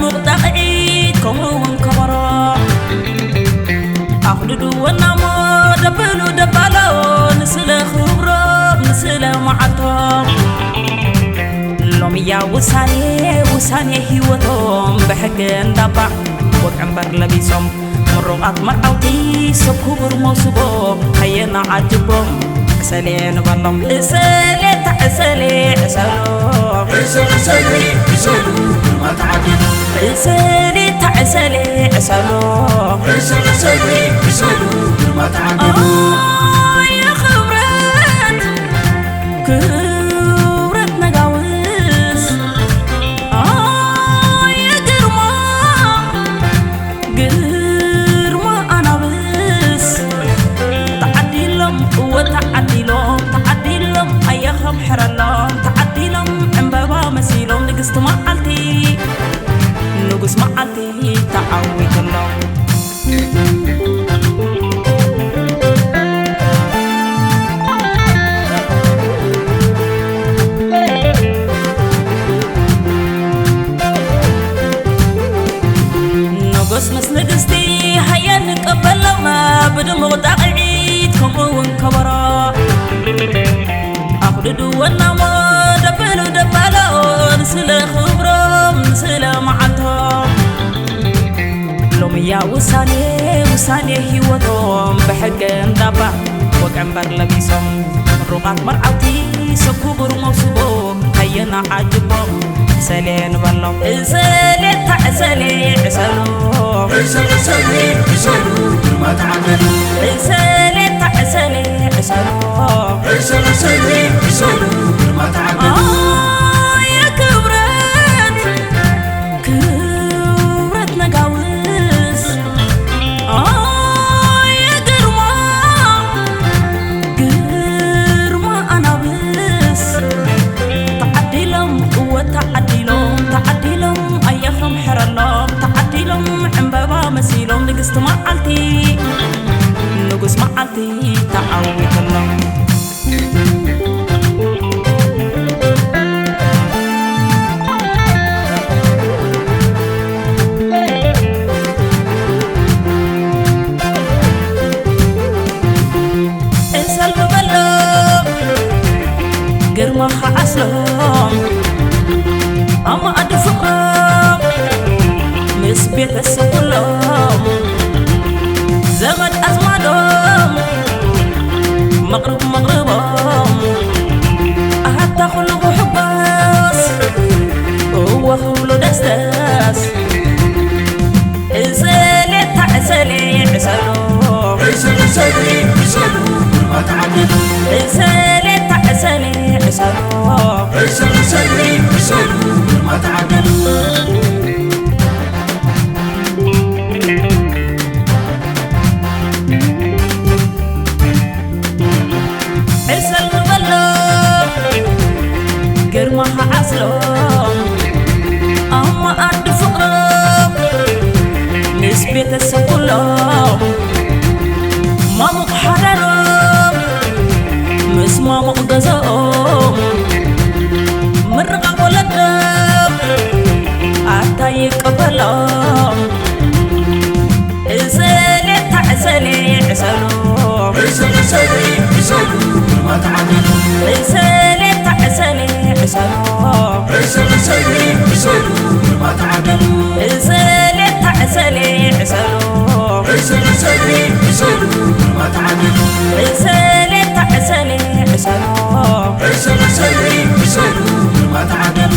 ሙቕ ጣቕዒት ከምኡ እውን ከበሮ ኣኽድዱ ወናሞ ደብሉ ደባሎ ንስለ ክብሮም ንስለ መዓልቶም ሎምያ ውሳኔ ውሳኔ ህይወቶም ብሕጊ እንዳባ ወግዒ እምበር ለቢሶም ምሩቓት መርዓውቲ ሰብ ክቡር መውስቦ ሃየ ንዓጅቦም ዕሰሌ ንበሎም ዕሰሌ ታዕሰሌ ዕሰሎ ዕሰል ዕሰል ዕሰሉ ግርማ ተዓደሉ ዕሰሌ ታዕሰሌ ዕሰሎ ዕሰል ዕሰል ዕሰሉ ግርማ ተዓደሉ ኣየ ክብረት ክብረት ነጋውስ ኣየ ግርማ ግርማ ኣናብስ ተዓዲሎም እወ ተዓዲሎም ተዓዲሎም ኣየ ከምሕረሎም ተዓዲሎም ዕምበባ መሲሎም ንግስቲ መዓልቲ ንጉስ መዓልቲ ተዓዊትሎም ንጉስ ምስ ንግስቲ ሃየ ንቀበሎም ብድሙቕ ጣቕዒት ከምኡ እውን ከበሮ ኣኽድዱ ወናሞ ደብሉ ደባሎ ንስለ ክብሮም ንስለ መዓልቶም ሎምያ ውሳኔ ውሳኔ ህይወቶም ብሕገ እንዳባ ወቀንበር ለቢሶም ምሩቓት መርዓውቲ ሰብ ክቡር መውስቦ ሃየ ንዓጅቦም ዕሰሌ ንበሎም ዕሰሌ እታ ዕሰሌ ዕሰሉ ዕሰሉ ዕሰሉ ዕሰሉ ግርማ ተዓደሉ ዕሰሌ እታ ዕሰሌ ዕሰሉ ዕሰሉ ዕሰሉ ዕሰሉ ግርማ ተዓደሉ ኣየ ክብረት ክብረት ነጋውስ ኣየ ግርማ ግርማ ኣናብስ ተዓዲሎም እወ ተዓዲሎም ተዓዲሎም ኣየኽሮም ሕረሎም ተዓዲሎም ዕምበባ መሲሎም ንግስቲ መዓልቲ ንጉስ መዓልቲ ተዓዊትሎም እንሰልሚ በሎ ግርማ ክዓስሎም ኣብ መኣዲ ፍቕሮም ምስ ቤተሰብ ኩሎም ዘመድ ኣዝማዶም መቕርብ መቕርቦም ኣሃታ ኩሉ ክሕጎስ እወ ክብሉ ደስደስ ዕሰሌ እታ ዕሰሌ ዕሰሎ ዕሰሉ ዕሰሉ ዕሰሉ ግርማ ተዓደሉ ዕሰሌ እታ ዕሰሌ ዕሰሎ ዕሰሉ ዕሰሉ ዕሰሉ ግርማ ተዓደሉ ዕሰል ንበሎ ግርማ ክዓስሎም ኣብ መኣዲ ፍቕሮም ምስ ቤተሰብ ኩሎም ማሙቕ ሓዳሮም ምስ ማሙቕ ገዛኦም ምርቓቕ ወለዶም ኣታ ይቀበሎም ዕሰሌ እታ ዕሰሌ ዕሰሎ ዕሰሉ ዕሰሉ ዕሰሉ ግርማ ተዓደሉ ዕሰሌ እታ ዕሰሌ ዕሰሎ ዕሰሉ ዕሰሉ ዕሰሉ ግርማ ተዓደሉ ዕሰሌ እታ ዕሰሌ ዕሰሎ ዕሰሉ ዕሰሉ ዕሰሉ ግርማ ተዓደሉ ዕሰሌ እታ ዕሰሌ ዕሰሎ ዕሰሉ ዕሰሉ ዕሰሉ ግርማ ተዓደሉ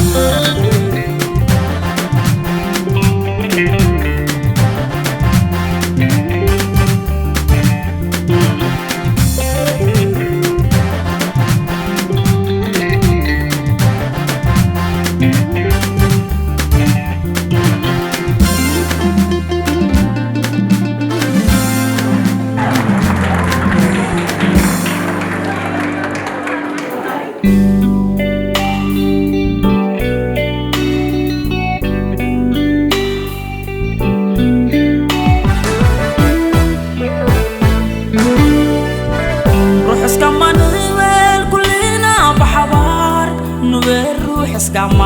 ርሑስ ጋማ ንበል ኩልና ብሓባር ንበል ርሑስ ጋማ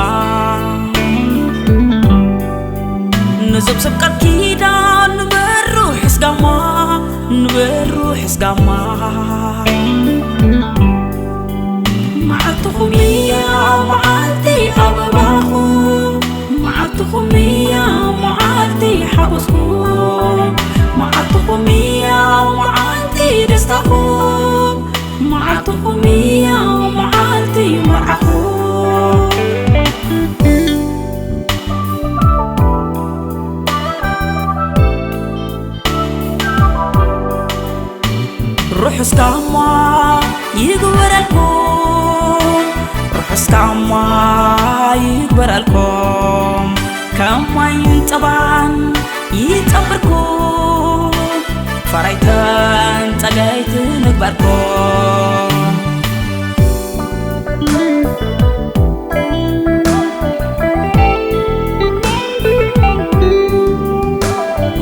እዞም ሰብ ቃል ኪዳን ንበሩ ሕስጋማ፣ ንበሩ ሕስጋማ። መዓልትኹም እያ መዓልቲ ኣበባኹም፣ መዓልትኹም እያ መዓልቲ ሓጎስኩም፣ መዓልትኹም እያ መዓልቲ ደስታኹም፣ መዓልትኹም እያ መዓልቲ መርዓኹም። ርሑስ ጋማ ይግበረልኩም፣ ርሑስ ጋማ ይግበረልኩም። ከም ማይን ጸባን ይጸምብርኩም፣ ፈረይተን ጸገይትን ንግበርኩም።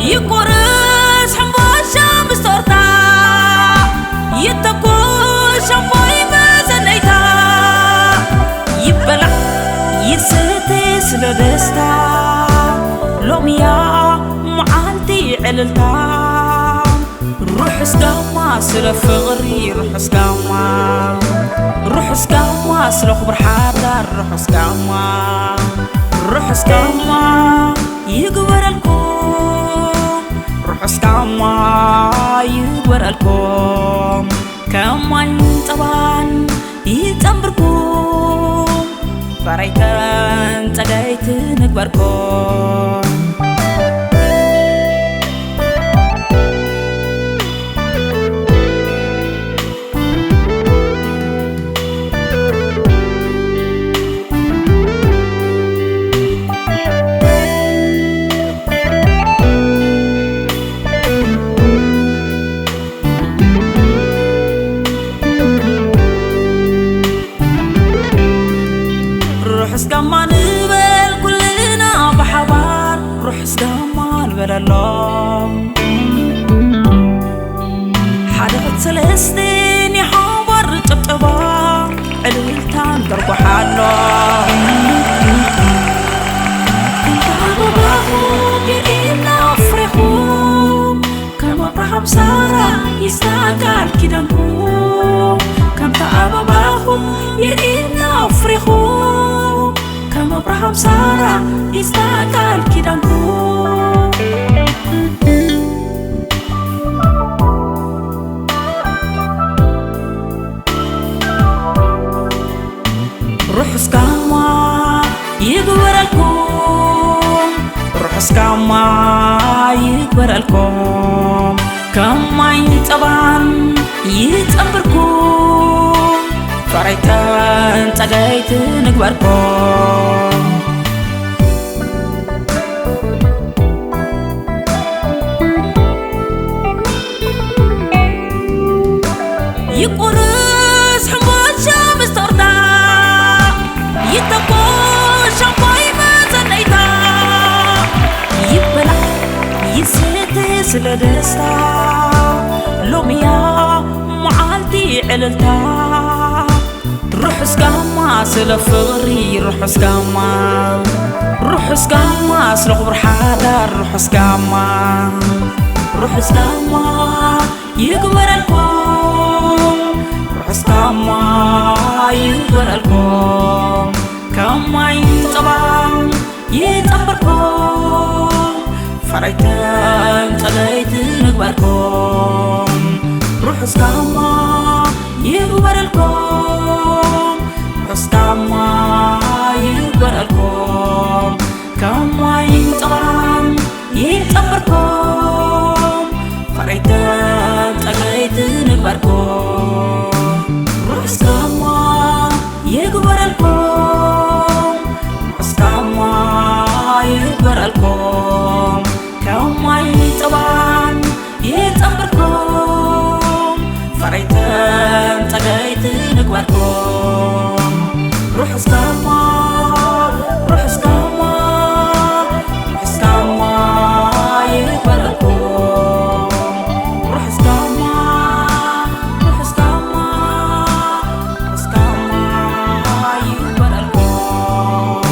ይቆረስ ሕንባሻ ምስ ቶርታ፣ ይተኮስ ሻምቦይ መዘነይታ፣ ይበላዕ ይስተ ስለ ደስታ፣ ሎምያ መዓልቲ ዕልልታ። ርሑስ ጋማ ስለ ፍቕሪ፣ ርሑስ ጋማ፣ ርሑስ ጋማ ስለ ክቡር ሓዳር፣ ርሑስ ጋማ፣ ርሑስ ጋማ ይግበረልኩም፣ ርሑስ ጋማ ይግበረልኩም። ከም ማይን ጸባን ይጸምብርኩም፣ ፈረይተን ጸገይትን ንግበርኩም። ርሑስ ጋማ ንበል ኩልና ብሓባር፣ ርሑስ ጋማ ንበለሎም። ሓደ ክልተ ሰለስተ ናይ ሓባር ጭብጨባ፣ ዕልልታን ደርጉሓሎም። ተባረኹ የርኤና ፍሬኹም፣ ከም ኣብርሃም ሳራ ይስታ ቃል ኪዳንኩም። ከምታ ኣበባኹም የርኤና ፍሬኹም፣ ከም ኣብርሃም ሳራ ይስታ ቃል ኪዳንኩም። ርሑስ ጋማ ይግበረልኩም፣ ርሑስ ጋማ ይግበረልኩም። ከም ማይን ጸባን ይጸምብርኩም፣ ፈረይተን ጸገይትን ንግበርኩም። ይቁርስ ሕንባሻ ምስ ቶርታ፣ ይተኮስ ሻምቦይ መዘነይታ፣ ይበላዕ ይስተ ስለ ደስታ፣ ሎምያ መዓልቲ ዕልልታ። ርሑስ ጋማ ስለ ፍቕሪ፣ ርሑስ ጋማ፣ ርሑስ ጋማ ስለ ክቡር ሓዳር፣ ርሑስ ጋማ፣ ርሑስ ጋማ ይግበረልኩም፣ ርሑስ ጋማ ይግበረልኩም። ከም ማይን ጸባን ይጸምብርኩም፣ ፈረይተን ጸገይትን ንግበርኩም። ርሑስ ጋማ ይግበረልኩም፣ ርሑስ ጋማ ይግበረልኩም። ከም ማይን ጸባን ይጸምብርኩም፣ ፈረይተን ጸገይትን ንግበርኩም። ርሑስ ጋማ ይግበረልኩም፣ ርሑስ ጋማ ይግበረልኩም። ከም ማይን ጸባን ይጸምብርኩም፣ ፈረይተን ጸገይትን ንግበርኩም። ርሑስ ጋማ፣ ርሑስ ጋማ፣ ርሑስ ጋማ ይግበረልኩም። ርሑስ ጋማ፣ ርሑስ ጋማ፣ ርሑስ ጋማ ይግበረልኩም።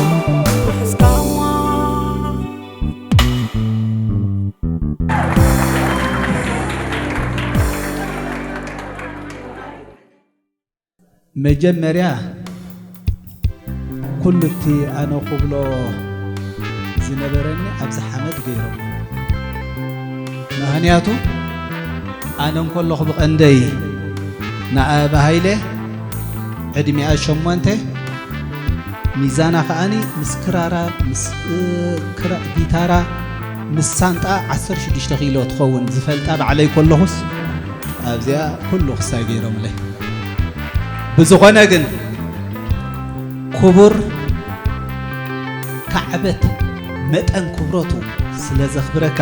ርሑስ ጋማ። መጀመርያ ኩሉ እቲ ኣነ ክብሎ ዝነበረኒ ኣብዚ ሓመድ ገይሮም። ምኽንያቱ ኣነ እንከለኹ ብቐንደይ ንኣበባ ሃይለ ዕድሚኣ ሸሞንተ፣ ሚዛና ከኣኒ ምስ ክራራ፣ ምስ፣ እ፣ ክራ-፣ ጊታራ፣ ምስ ሳንጣ ዓሰርተ ሽዱሽተ ኪሎ ትኸውን ዝፈልጣ ባዕለይ ከለኹስ ኣብዚኣ ኩሉ ክሳይ ገይሮምለይ። ብዝኾነ ግን ክቡር ካዕበት መጠን ክብረቱ ስለ ዘኽብረካ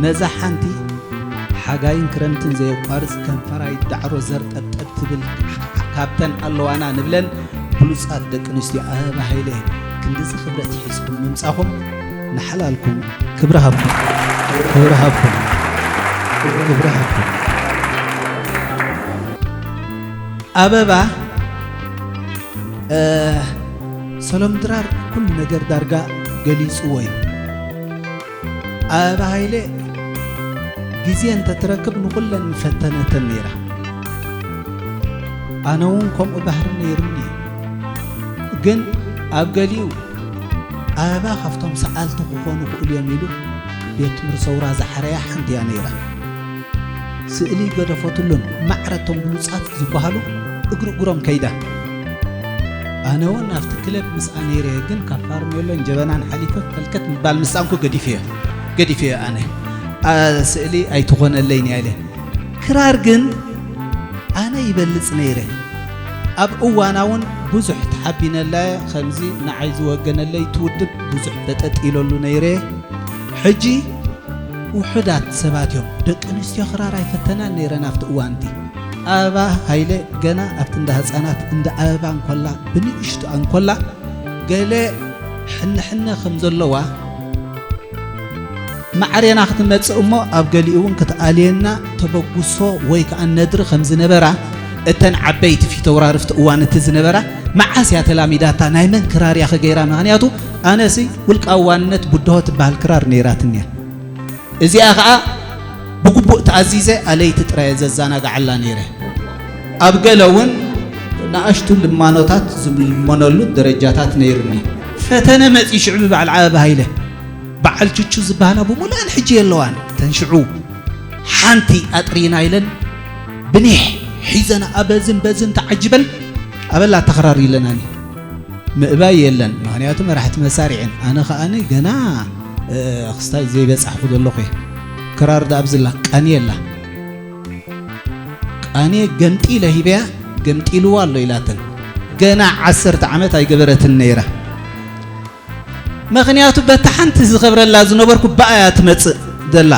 ነዛ ሓንቲ ሓጋይን ክረምትን ዘየቋርጽ ከንፈራ ይዳዕሮ ዘርጠብጠብ ትብል ካብተን ኣለዋና ንብለን ብሉጻት ደቂ ኣንስትዮ ኣበባ ሃይለ ክንድዚ ክብረት ሒዝኩም ምምጻኹም ንሓላልኩም ክብሪ ሃብኩም፣ ክብሪ ሃብኩም፣ ክብሪ ሃብኩም። ኣበባ፣ እ፣ ሰሎም ድራር ኩሉ ነገር ዳርጋ ገሊጽዎ እዩ። ኣበባ ሃይለ ግዜ እንተትረክብ ንኹለን ምፈተነተን ነይራ። ኣነ እውን ከምኡ ባህሪ ነይሩኒ እዩ። ግን ኣብ ገሊኡ ኣበባ ካብቶም ሰኣልቲ ክኾኑ ክእሉ እዮም ኢሉ ቤት ትምህርቲ ሰውራ ዝሓረያ ሓንቲ እያ ነይራ። ስእሊ ገደፈትሉን ማዕረ እቶም ብሉጻት ዝበሃሉ እግሪ እግሮም ከይዳ። ኣነ እውን ኣብቲ ክለብ ምስኣ ነይረ፣ ግን ካብ ፋርሜሎን ጀበናን ሓሊፈ ፈልከት ምባል ምስኣንኩ ገዲፈዮ፣ ገዲፈዮ ኣነ። ኣ፣ ስእሊ ኣይትኾነለይን እያ ኢለ። ክራር ግን ኣነ ይበልጽ ነይረ። ኣብ እዋና እውን ብዙሕ ተሓቢነላ እየ፣ ከምዚ ንዓይ ዝወገነለይ እቲ ውድብ ብዙሕ በጠጥ ኢለሉ ነይረ። ሕጂ ውሑዳት ሰባት እዮም። ደቂ ኣንስትዮ ክራር ኣይፈተናን ነይረን ኣብቲ እዋን እቲ። ኣበባ ሃይለ ገና ኣብቲ እንዳ ህጻናት እንዳ ኣበባ እንኮላ፣ ብንእሽቶኣ እንኮላ፣ ገለ ሕነ ሕነ ከም ዘለዋ ማዕሬና ክትመጽእ እሞ ኣብ ገሊኡ እውን ክትኣልየና ተበግሶ ወይ ከኣ ነድሪ ከም ዝነበራ እተን ዓበይቲ ፊተውራሪ ኣብቲ እዋን እቲ ዝነበራ መዓስ እያ ተላሚዳታ? ናይ መን ክራር እያ ከገይራ? ምኽንያቱ ኣነሲ ውልቃዊ ዋንነት ቡድሆ ትበሃል ክራር ነይራትኒ እያ። እዚኣ ኸኣ ብግቡእ ተኣዚዘ ኣለይቲ ጥራይ እየ ዘዘናግዓላ ነይረ። ኣብ ገለ እውን ንኣሽቱ ልማኖታት ዝልመነሉ ደረጃታት ነይሩኒ። ፈተነ መጺኡ ሽዑ ብበዓል ኣበባ ሃይለ፣ በዓል ቹቹ ዝበሃላ ብምሉኣን ሕጂ የለዋን። እተን ሽዑ ሓንቲ ኣጥሪና ኢለን ብኒሕ ሒዘን በዝን በዝን ተዓጅበን ኣበላ ተኽራር ኢለናኒ። ምእባይ የለን፣ ምኽንያቱ መራሕቲ መሳርዒን። ኣነ ከኣኒ ገና፣ እ፣ ክስታይ ዘይበጻሕኩ ዘለኹ እየ። ክራር ደኣ ኣብዝላ፣ ቃንየ ኣላ። ቃንየ ገምጢለ ሂበያ፣ ገምጢልዋ ኣሎ ኢላተን። ገና ዓሰርተ ዓመት ኣይገበረትን ነይራ። ምኽንያቱ በታ ሓንቲ ዝኸብረላ ዝነበርኩ ብኣያ ትመጽእ ዘላ።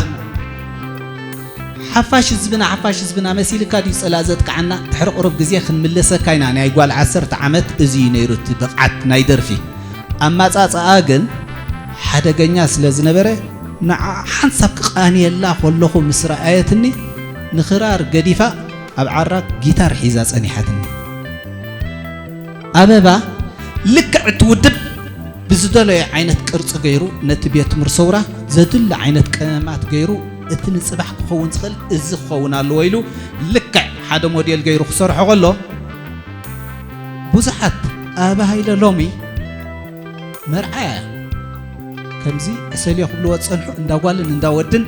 ሓፋሽ ህዝብና፣ ሓፋሽ ህዝብና መሲልካ ድዩ ጸላእ ዘጥቅዓና? ድሕሪ ቁሩብ ግዜ ክንምለሰካ ኢና። ናይ ጓል ዓሰርተ ዓመት እዚ እዩ ነይሩ እቲ ብቕዓት ናይ ደርፊ። ኣማጻጽኣ ግን ሓደገኛ ስለ ዝነበረ፣ ንዓ ሓንሳብ ክቓንየላ ከለኹ ምስ ረኣየትኒ፣ ንኽራር ገዲፋ ኣብ ዓራት ጊታር ሒዛ ጸኒሓትኒ። ኣበባ ልክዕ እቲ ውድብ ብዝደለዮ ዓይነት ቅርጺ ገይሩ፣ ነቲ ቤት ትምህርቲ ሰውራ ዘድሊ ዓይነት ቀመማት ገይሩ፣ እቲ ንጽባሕ ክኸውን ዝኽእል እዚ ክኸውን ኣለዎ ኢሉ ልክዕ ሓደ ሞዴል ገይሩ ክሰርሖ ከሎ፣ ብዙሓት ኣበባ ሃይለ ሎሚ መርዓያ ከምዚ ዕሰልዮ ክብልዎ ዝጸንሑ እንዳ ጓልን እንዳ ወድን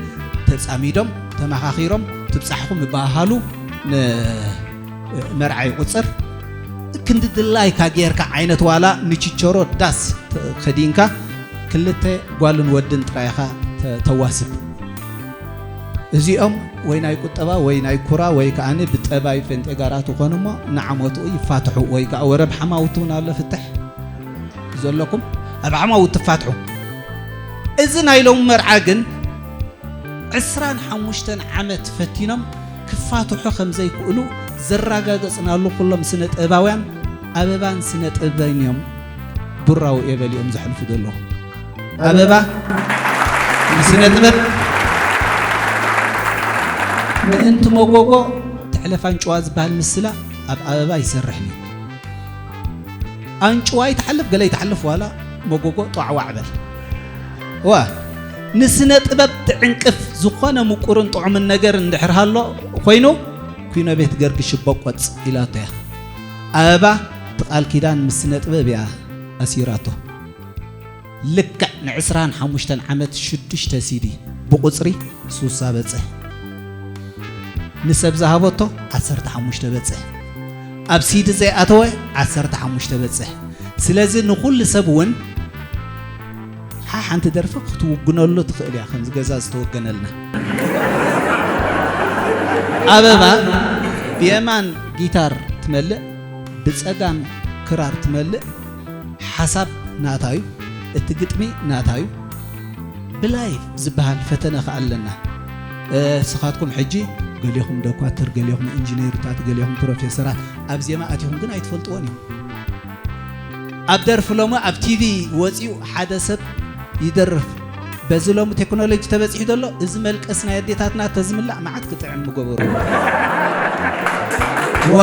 ተጻሚዶም፣ ተመኻኺሮም፣ ትብጻሕኹም ይበሃሃሉ፣ ንመርዓ ይቑጸር። ክንዲ ድላይካ ጌርካ ዓይነት ዋላ ንችቸሮ ዳስ ከዲንካ ክልተ ጓልን ወድን ጥራይ ኢኻ ተ-፣ ተዋስብ። እዚኦም ወይ ናይ ቁጠባ ወይ ናይ ኩራ ወይ ከኣ ብጠባይ ፌንጤ ጋራት ይኾኑ እሞ ንዓመትኡ ይፋትሑ ወይ ከኣ ወረብ ሓማውቲ እውን ኣሎ ፍትሕ ዘለኩም ኣብ ሓማውቲ ትፋትሑ። እዚ ናይ ሎሚ መርዓ ግን ዕስራን ሓሙሽተን ዓመት ፈቲኖም ክፋትሑ ከም ዘይክእሉ ዘረጋገጽናሉ ኩሎም ስነ ጥበባውያን ኣበባን ስነ ጥበብን እዮም። ቡራው እየ በሊኦም ዘሕልፉ ዘለዉ። ኣበባ ንስነ ጥበብ ምእንቲ መጎጎ ትሕለፍ ኣንጭዋ ዝበሃል ምስላ ኣብ ኣበባ ይሰርሕን እዩ። ኣንጭዋ ይትሓልፍ ገለ ይትሓልፍ ዋላ መጎጎ ጧዕዋዕ በል። እዋ ንስነ ጥበብ ትዕንቅፍ ዝኾነ ምቁርን ጥዑምን ነገር እንድሕር ሃሎ ኮይኑ ኲኖ ቤት ገርግሽ ሽቦ ቆጽ ኢላቶ እያ። ኣበባ እቲ ቃል ኪዳን ምስ ስነ ጥበብ እያ ኣሲራቶ። ልክዕ ንዕስራን ሓሙሽተን ዓመት ሽዱሽተ ሲዲ ብቁጽሪ ሱሳ በጽሕ፣ ንሰብ ዝሃበቶ ዓሰርተ ሓሙሽተ በጽሕ፣ ኣብ ሲዲ ዘይኣተወ ዓሰርተ ሓሙሽተ በጽሕ። ስለዚ ንኹሉ ሰብ እውን ሓ ሓንቲ ደርፊ ክትውግነሉ ትኽእል እያ፣ ከምዚ ገዛ ዝተወገነልና። ኣበባ ብየማን ጊታር ትመልእ፣ ብጸጋም ክራር ትመልእ። ሓሳብ ናታ እዩ፣ እቲ ግጥሚ ናታ እዩ። ብላይፍ ዝበሃል ፈተነ ከኣ ኣለና። ስኻትኩም ሕጂ ገሊኹም ዶኳትር፣ ገሊኹም ኢንጂነርታት፣ ገሊኹም ፕሮፌሰራት ኣብ ዜማ ኣቲኹም ግን ኣይትፈልጥዎን እዮም። ኣብ ደርፊ ሎሚ ኣብ ቲቪ ወፂኡ ሓደ ሰብ ይደርፍ። በዚ ሎሚ ቴክኖሎጂ ተበፂሑ ዘሎ እዚ መልቀስ ናይ ኣዴታትና ተዝምላእ መዓት ክጥዕም ምገበሩ። ዋ፣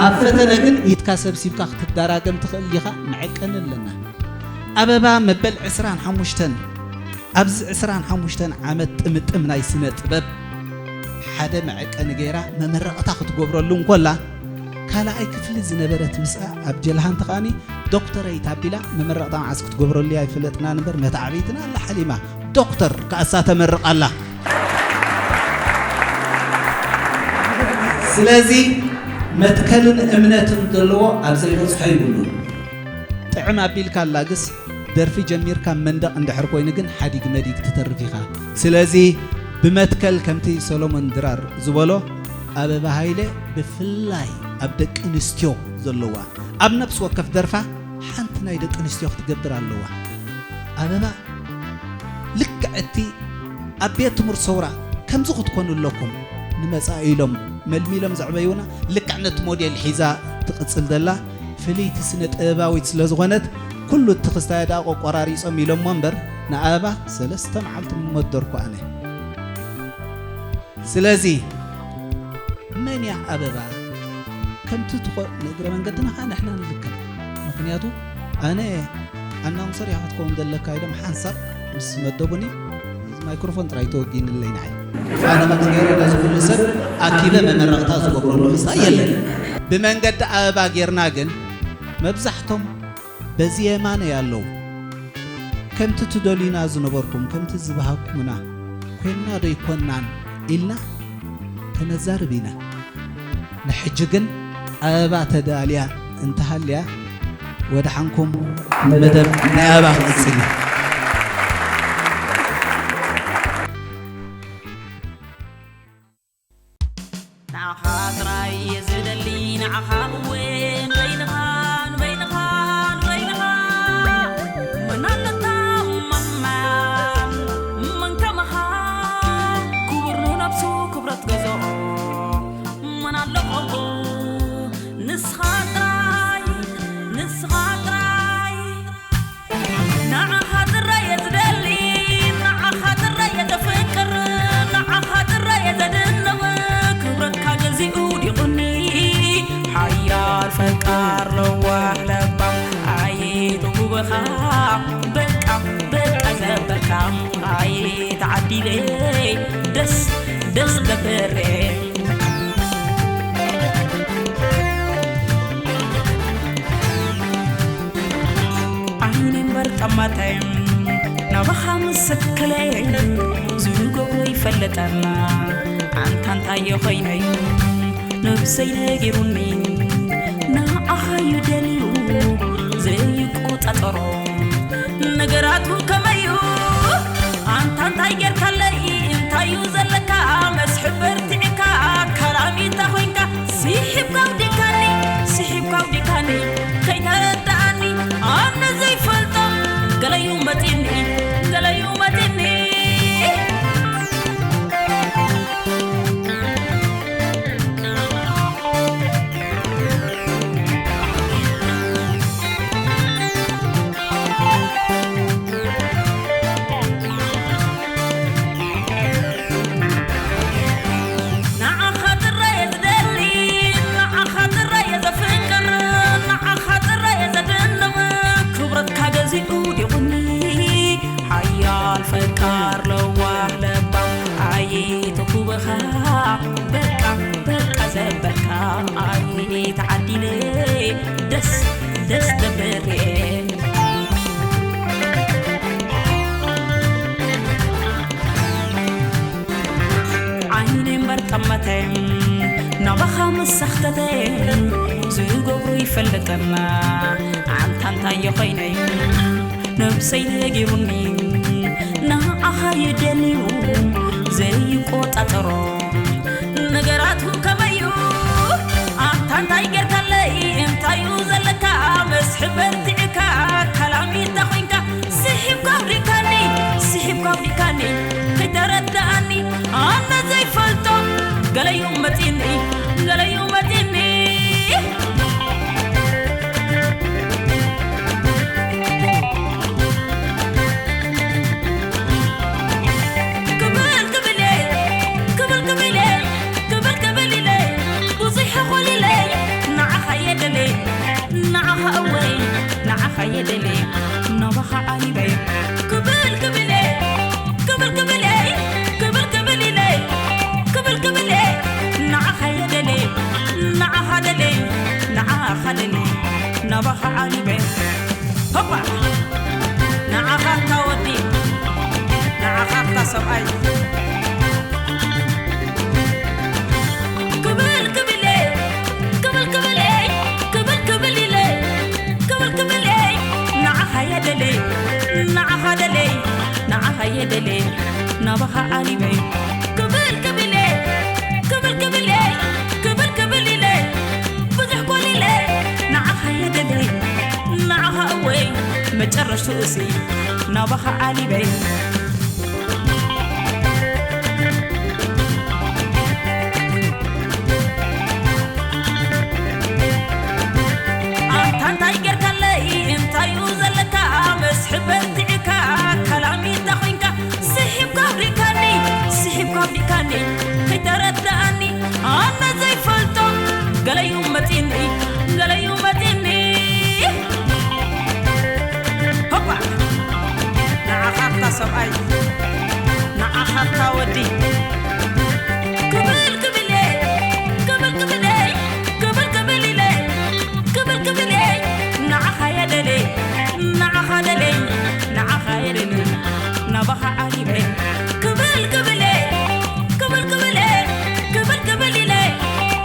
ኣብ ፈተነ ግን ኢድካ ሰብሲብካ ክትደራገም ትኽእል ዲኻ? መዐቀኒ ኣለና። ኣበባ መበል ዕስራን ሓሙሽተን፣ ኣብዚ ዕስራን ሓሙሽተን ዓመት ጥምጥም ናይ ስነ ጥበብ ሓደ መዐቀኒ ገይራ መመረቕታ ክትገብረሉ እንኮላ፣ ካልኣይ ክፍሊ ዝነበረት ምስኣ ኣብ ጀልሃንቲ ከኣኒ ዶክተረይት ኣቢላ መመረቕታ መዓስ ክትገብረሉ ኣይፈለጥናን እምበር መታዕብይትና ኣላ ሓሊማ ዶክተር ከኣሳ ተመርቕ ኣላ። ስለዚ መትከልን እምነትን ዘለዎ ኣብ ዘይበጽሖ ይብሉ። ጥዕም ኣቢልካ ኣላግስ ደርፊ ጀሚርካ መንደቕ እንድሕር ኮይኑ ግን ሓዲግ መዲግ ትተርፍ ኢኻ። ስለዚ ብመትከል ከምቲ ሰሎሞን ድራር ዝበሎ ኣበባ ሃይለ ብፍላይ ኣብ ደቂ ኣንስትዮ ዘለዋ ኣብ ነፍሲ ወከፍ ደርፋ ሓንቲ ናይ ደቂ ኣንስትዮ ክትገብር ኣለዋ። ኣበባ ልክዕ እቲ ኣብ ቤት ትምህርቲ ሰውራ ከምዚ ክትኮኑ ኣለኩም ንመጻኢ ኢሎም መልሚሎም ዘዕበዩና ልክዕ ነቲ ሞዴል ሒዛ ትቕጽል ዘላ ፍልይቲ ስነ ጥበባዊት ስለ ዝኾነት ኩሉ እቲ ክስታያ ደኣ ቆቆራሪጾም ኢሎሞ እምበር ንኣበባ ሰለስተ መዓልቲ መደርኩ ኣነ። ስለዚ መን እያ ኣበባ ከምቲ ትኾ ንእግረ መንገድና ኸዓ ንሕና ንልከም። ምኽንያቱ ኣነ ኣናውንሰር ኢኻ ክትከውን ዘለካ ኢሎም ሓንሳብ ምስ መደቡኒ ማይክሮፎን ጥራይ ተወጊንለይ ንዓይ። ኣነ ከምዚ ገይረ ነዚ ኩሉ ሰብ ኣኪበ መመረቕታ ዝገብረሉ ክስታይ የለን። ብመንገዲ ኣበባ ጌርና ግን መብዛሕቶም በዚ የማነይ ኣለዉ። ከምቲ ትደልዩና ዝነበርኩም፣ ከምቲ ዝበሃግኩምና ኮይንና ዶ ኣይኮናን ኢልና ከነዛርብ ኢና። ንሕጂ ግን ኣበባ ተዳልያ እንተሃልያ ወደሓንኩም መደብ ናይ ኣበባ ክቕጽል እዩ። ንዓኻ ጥራይ እየ ዝደሊ፣ ንዓኻ እወ፣ ንበይንኻ፣ ንበይንኻ፣ ንበይንኻ። መን ኣለካ ማማ፣ መን ከማኻ፣ ክቡር ንነብሱ ክብረት ገዝኦ። መን ኣሎ ከምኡ፣ ንስኻ ጥራይ፣ ንስኻ ጥራይ። ንዓኻ ጥራይ እየ ዝደሊ፣ ንዓኻ ጥራይ እየ ዘፍቅር፣ ንዓኻ ጥራይ እየ ዘድንቕ። ክብረትካ ገዚኡ ዲቑኒ፣ ሓያል ፈቃር ለዋህ ለባም፣ ኣይትጉብኻ በቃ፣ በቃ ዘበልካ፣ ኣይትዓዲለይ ደስ፣ ደስ ደበሬ። ዓይኒ እምበር ጠማተይ ናባኻ ምስ ሰከለ ዝገብሮ ይፈለጠና። ኣንታ እንታይ ኮይነይ ነብሰይ ነጊሩኒ ንዓኻ እዩ ደልዩ ዘይቆጻጸሮ። ነገራቱ ከመዩ ኣንታ እንታይ ጌርካለይ? እንታዩ ዘለካ መስሕብ በርቲዕካ ካላሚታ ኮይንካ ስሒብካ ውዲካኒ ስሒብካ ውዲካኒ ከይተረዳኣኒ ኣነ ዘይፈልጦ ገለዩ መጢኒ ገለዩ መጢኒ። ደስ ደበሬ ዓይኒ እምበር ጠመተ ናባኻ መሳኽተተ ዝገብሩ ይፈልጥና ኣንታ እንታይ ኮይነ ነብሰይ ነጊሩኒ ንዓኻ ይደልዩ ዘይቆጻጸሮ ነገራቱ ከመዩ ኣንታ እንታይ ጌርካለይ እንታዩ ዘለካ መስሕብ በርቲዕካ ካላሚታ ኮይንካ ስሒብካ ኣውዲካኒ ስሒብካ ኣውዲካኒ ከይተረዳኣኒ ኣነ ዘይፈልጦ ገለዩ መጺኒ ገለዩ መጺኒ ክብል ክብል እየ ክብል ክብል እየ ክብል ክብል ኢለ ብዙሕ ኾሊለ ንዓኻ እየ ደልየ ንዓኻ እወይ ንዓኻ እየ ደልየ ናባኻ ዓሊበ ክብል ክብል እየ ክብል ክብል እየ ክብል ክብል ኢለ ክብል ክብል እየ ንዓኻ እየ ደልየ ንዓኻ ደልየ ንዓኻ ደልየ ናባኻ ዓሊበ ሆፓ ንዓኻ እታ ወዲ ንዓኻ እታ ሰብኣይ ክብል ክብል እየ ክብል ክብል እየ ክብል ክብል ኢለ ክብል ክብል እየ ንዓኻ እየ ደልየ ንዓኻ ደልየ ንዓኻ እየ ደልየ ናባኻ ዓሊበ ክብል ክብል እየ ክብል ክብል እየ ክብል ክብል ኢለ ብዙሕ ኮሊለ ንዓኻ እየ ደልየ ንዓኻ እወይ መጨረሽትኡሲ ናባኻ ዓሊበ ኣንታ እንታይ ጌርካለይ እንታዩ ዘለካ መስሕብ በርቲዕካ ካላሚታ ኮይንካ ስሒብካ ኣውዲካኒ ስሒብካ ኣውዲካኒ ከይተረዳኣኒ ኣነ ዘይፈልጦ ገለዩ መጺኒ ገለዩ መጺኒ ሆፓ ንዓኻ እታ ሰብኣይ ንዓኻ እታ ወዲ ክብል ክብል እየ ክብል ክብል እየ ክብል ክብል ኢለ ክብል ክብል እየ ንዓኻ እየ ደልየ ንዓኻ ደልየ ንዓኻ እየ ደልየ ናባኻ ዓሊበ ክብል ክብል እየ ክብል ክብል እየ ክብል ክብል ኢለ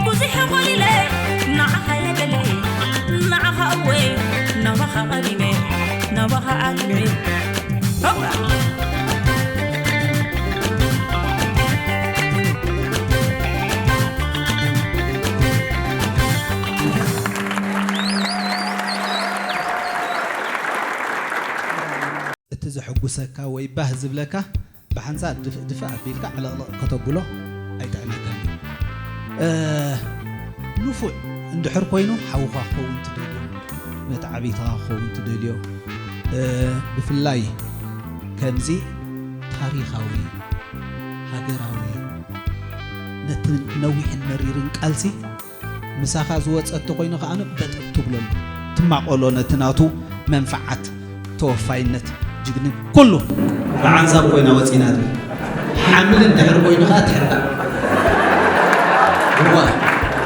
ብዙሕ ኾሊለ ንዓኻ እየ ደልየ ንዓኻ እወ ናባኻ ቀሪበ ናባኻ ዓሊበ ሆፕ እቲ ዘሐጉሰካ ወይ ባህ ዝብለካ ብሓንሳእ ድፍእ ድፍእ ኣቢልካ ዕልቕልቕ ከተብሎ ኣይጥዕመካን እዩ። እ፣ ንፉዕ እንድሕር ኮይኑ ሓውኻ ክኸውን ትደልዮ፣ መተዓብይትኻ ክኸውን ትደልዮ። እ፣ ብፍላይ ከምዚ ታሪኻዊ፣ ሃገራዊ፣ ነቲ ነዊሕን መሪርን ቃልሲ ምሳኻ ዝወጸ እንተኾይኑ ከኣ በጥ ትብለሉ፣ ትማቆሎ ነቲ ናቱ መንፍዓት፣ ተወፋይነት፣ ጅግንን ኩሉ ብሓንሳብ ኮይና ወጺና ትብል። ሓምል እንድሕር ኮይኑ ከኣ ትሕርቃ። እዋ፣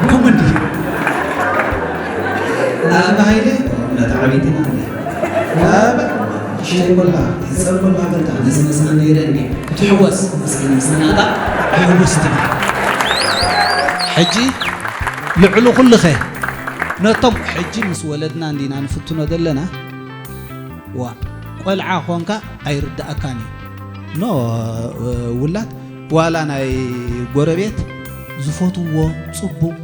ከምኡ እንዲ። ኣብ ሃይለ መተዓቢትና እንዲ። ኣብ ሽሻይ ኮላ፣ ዝጸብ ኮላ ፈልጣ፣ ነዚ መስኣ ነይረ እንዲ። ክትሕወስ፣ እስኪ ነዚ ናታ ሕጉስ ትብል። ሕጂ ልዕሊ ኩሉኸ ነቶም ሕጂ ምስ ወለድና እንዲና ንፍትኖ ዘለና፣ ዋ፣ ቆልዓ ኾንካ ኣይርድኣካን እዩ። ኖ፣ ውላድ ዋላ ናይ ጎረቤት ዝፈትውዎ ጽቡቕ፣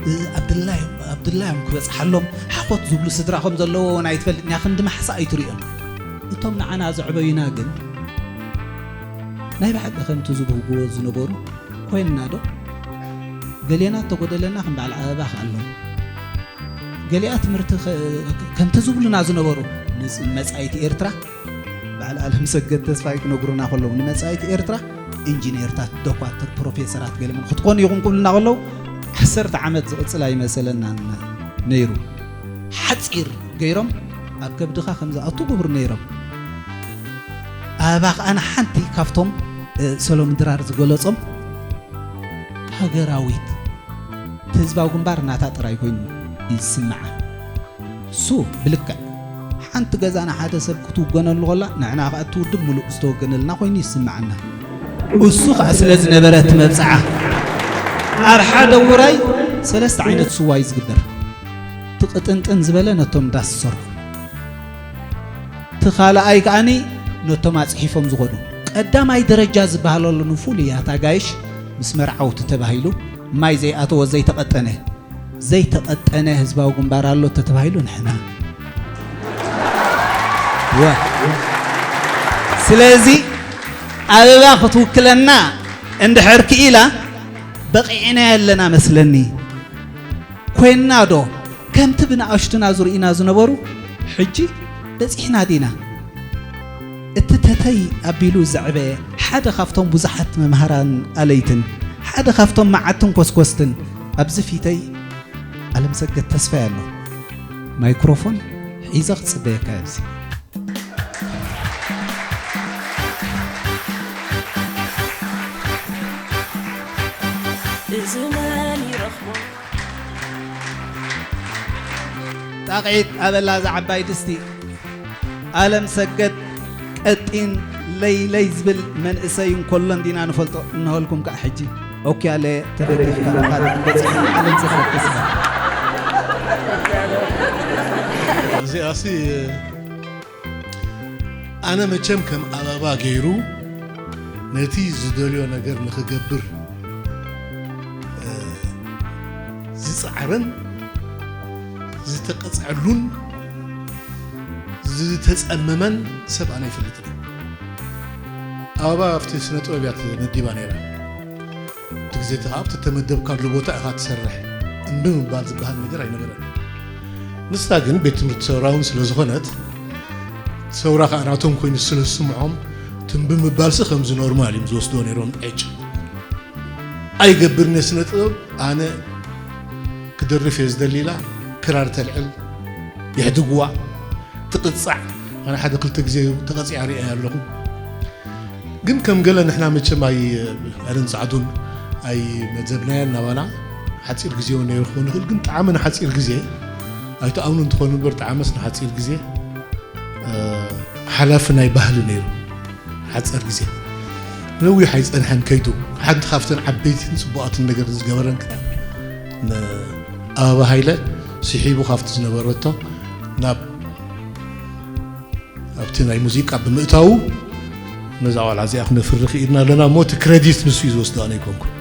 እ፣ ኣብ ድላዮም፣ ኣብ ድላዮም ክበጽሓሎም ሓኾት ዝብሉ ስድራ ከም ዘለዎ እውን ኣይትፈልጥን እያ። ክንዲ ማሕሳ ኣይትርእዮን። እቶም ንዓና ዘዕበዩና ግን ናይ ብሓቂ ከምቲ ዝብህግዎ ዝነበሩ ኮይንና ዶ? ገሌና እተጎደለና ከም በዓል ኣበባ ከ ኣሎ። ገሊኣ ትምህርቲ ከ-፣ ከምቲ ዝብሉና ዝነበሩ ንጽ-፣ መጻኢት ኤርትራ፣ በዓል ኣለምሰገድ ተስፋይ ክነግሩና ከለዉ፣ ንመጻኢት ኤርትራ ኢንጂነርታት፣ ዶኳትር፣ ፕሮፌሰራት ገለመን ክትኮኑ ኢኹም ክብሉና ከለዉ፣ ዓሰርተ ዓመት ዝቕጽል ኣይመሰለናን ነይሩ። ሓጺር ገይሮም ኣብ ከብድኻ ከም ዝኣቱ ገብሩ ነይሮም። ኣበባ ከኣ ንሓንቲ ካብቶም፣ እ፣ ሰሎሚ ድራር ዝገለጾም ሃገራዊት፣ እቲ ህዝባዊ ግንባር ናታ ጥራይ ኮይኑ እዩ ዝስምዓ። እሱ ብልክዕ ሓንቲ ገዛ ንሓደ ሰብ ክትውገነሉ ከላ ንሕና ከኣ እቲ ውድብ ምሉእ ዝተወገነልና ኮይኑ ይስምዓና። እሱ ከኣ ስለ ዝነበረ እቲ መብጽዓ ኣብ ሓደ ውራይ ሰለስተ ዓይነት ስዋ እዩ ዝግበር። እቲ ቅጥንጥን ዝበለ ነቶም ዳስ ዝሰርሑ፣ እቲ ካልኣይ ከኣኒ ነቶም ኣጽሒፎም ዝኸዱ። ቀዳማይ ደረጃ ዝበሃለሉ ንፉሉያት ኣጋይሽ ምስ መርዓውቲ ተባሂሉ ማይ ዘይኣተወ ዘይተቐጠነ ዘይተቐጠነ ህዝባዊ ግንባር ኣሎ ተተባሂሉ ንሕና ወ ስለዚ ኣበባ ክትውክለና እንድሕር ክኢላ በቒዕናያ ኣለና መስለኒ። ኮይንና ዶ ከምቲ ብንኣሽቱና ዝርእዩና ዝነበሩ ሕጂ በጺሕና ዲና? እቲ ተተይ ኣቢሉ ዘዕበየ ሓደ ካብቶም ብዙሓት መምሃራን ኣለይትን ሓደ ካብቶም መዓትን ኮስኮስትን ኣብዚ ፊተይ ኣለምሰገድ ተስፋይ ኣሎ። ማይክሮፎን ሒዘ ክጽበየካ ኣብዚ። እዚ መን ይረኽቦ? ጣቕዒት ኣበላ እዛ ዓባይ ድስቲ። ኣለም ሰገድ ቀጢን ለይ ለይ ዝብል መንእሰይ እንኮሎ እንዲና ንፈልጦ። እንሆልኩም ከዓ ሕጂ ኦኪያለ ተደፊፍካ በፂሕና ዓለም ዘፈክስ። እዚኣሲ ኣነ መቸም ከም ኣበባ ገይሩ ነቲ ዝደልዮ ነገር ንኽገብር ዝፃዕርን ዝተቐፅዐሉን ዝተፀመመን ሰብ ኣነ ኣይፈልጥን። ኣበባ ኣብቲ ስነ ጥበብ እያ ተመዲባ ነይራ። እቲ ግዜ እቲ ኣብቲ ተመደብካሉ ቦታ ኢኻ ትሰርሕ እምቢ ምባል ዝበሃል ነገር ኣይነበረን። ንሳ ግን ቤት ትምህርቲ ሰውራ እውን ስለ ዝኾነት ሰውራ ከዓ ናቶም ኮይኑ ስለ ዝስምዖም ትንቢ ምባልሲ ከምዚ ኖርማል እዮም ዝወስድዎ ነይሮም። ዕጭ ኣይገብርን እየ ስነ ጥበብ ኣነ ክደርፍ እየ ዝደሊ ኢላ ክራር ተልዕል የሕድግዋ ትቕጻዕ። ኣነ ሓደ ክልተ ግዜ ተቐጺዓ ርእየ ኣለኹ። ግን ከም ገለ ንሕና መቸም ኣይ ኣለን ጻዕዱን ኣይ መዘብናያን ናባና ሓጺር ግዜ እውን ነይሩ ክኸውን ይኽእል። ግን ጣዕሚ ንሓጺር ግዜ ኣይትኣምኑ እንትኾኑ እምበር ጣዕመስ ንሓጺር ግዜ ሓላፊ ናይ ባህሊ ነይሩ። ሓጸር ግዜ ነዊሕ ኣይጸንሐን ከይዱ። ሓንቲ ካብተን ዓበይትን ጽቡቓትን ነገር ዝገበረን ክዳን ንኣበባ ሃይለ ስሒቡ ካብቲ ዝነበረቶ ናብ ኣብቲ ናይ ሙዚቃ ብምእታዉ ነዛ ቆልዓ እዚኣ ክነፍሪ ክኢልና ኣለና እሞ እቲ ክረዲት ንሱ እዩ ዝወስዶ ኣነ ኣይኮንኩን።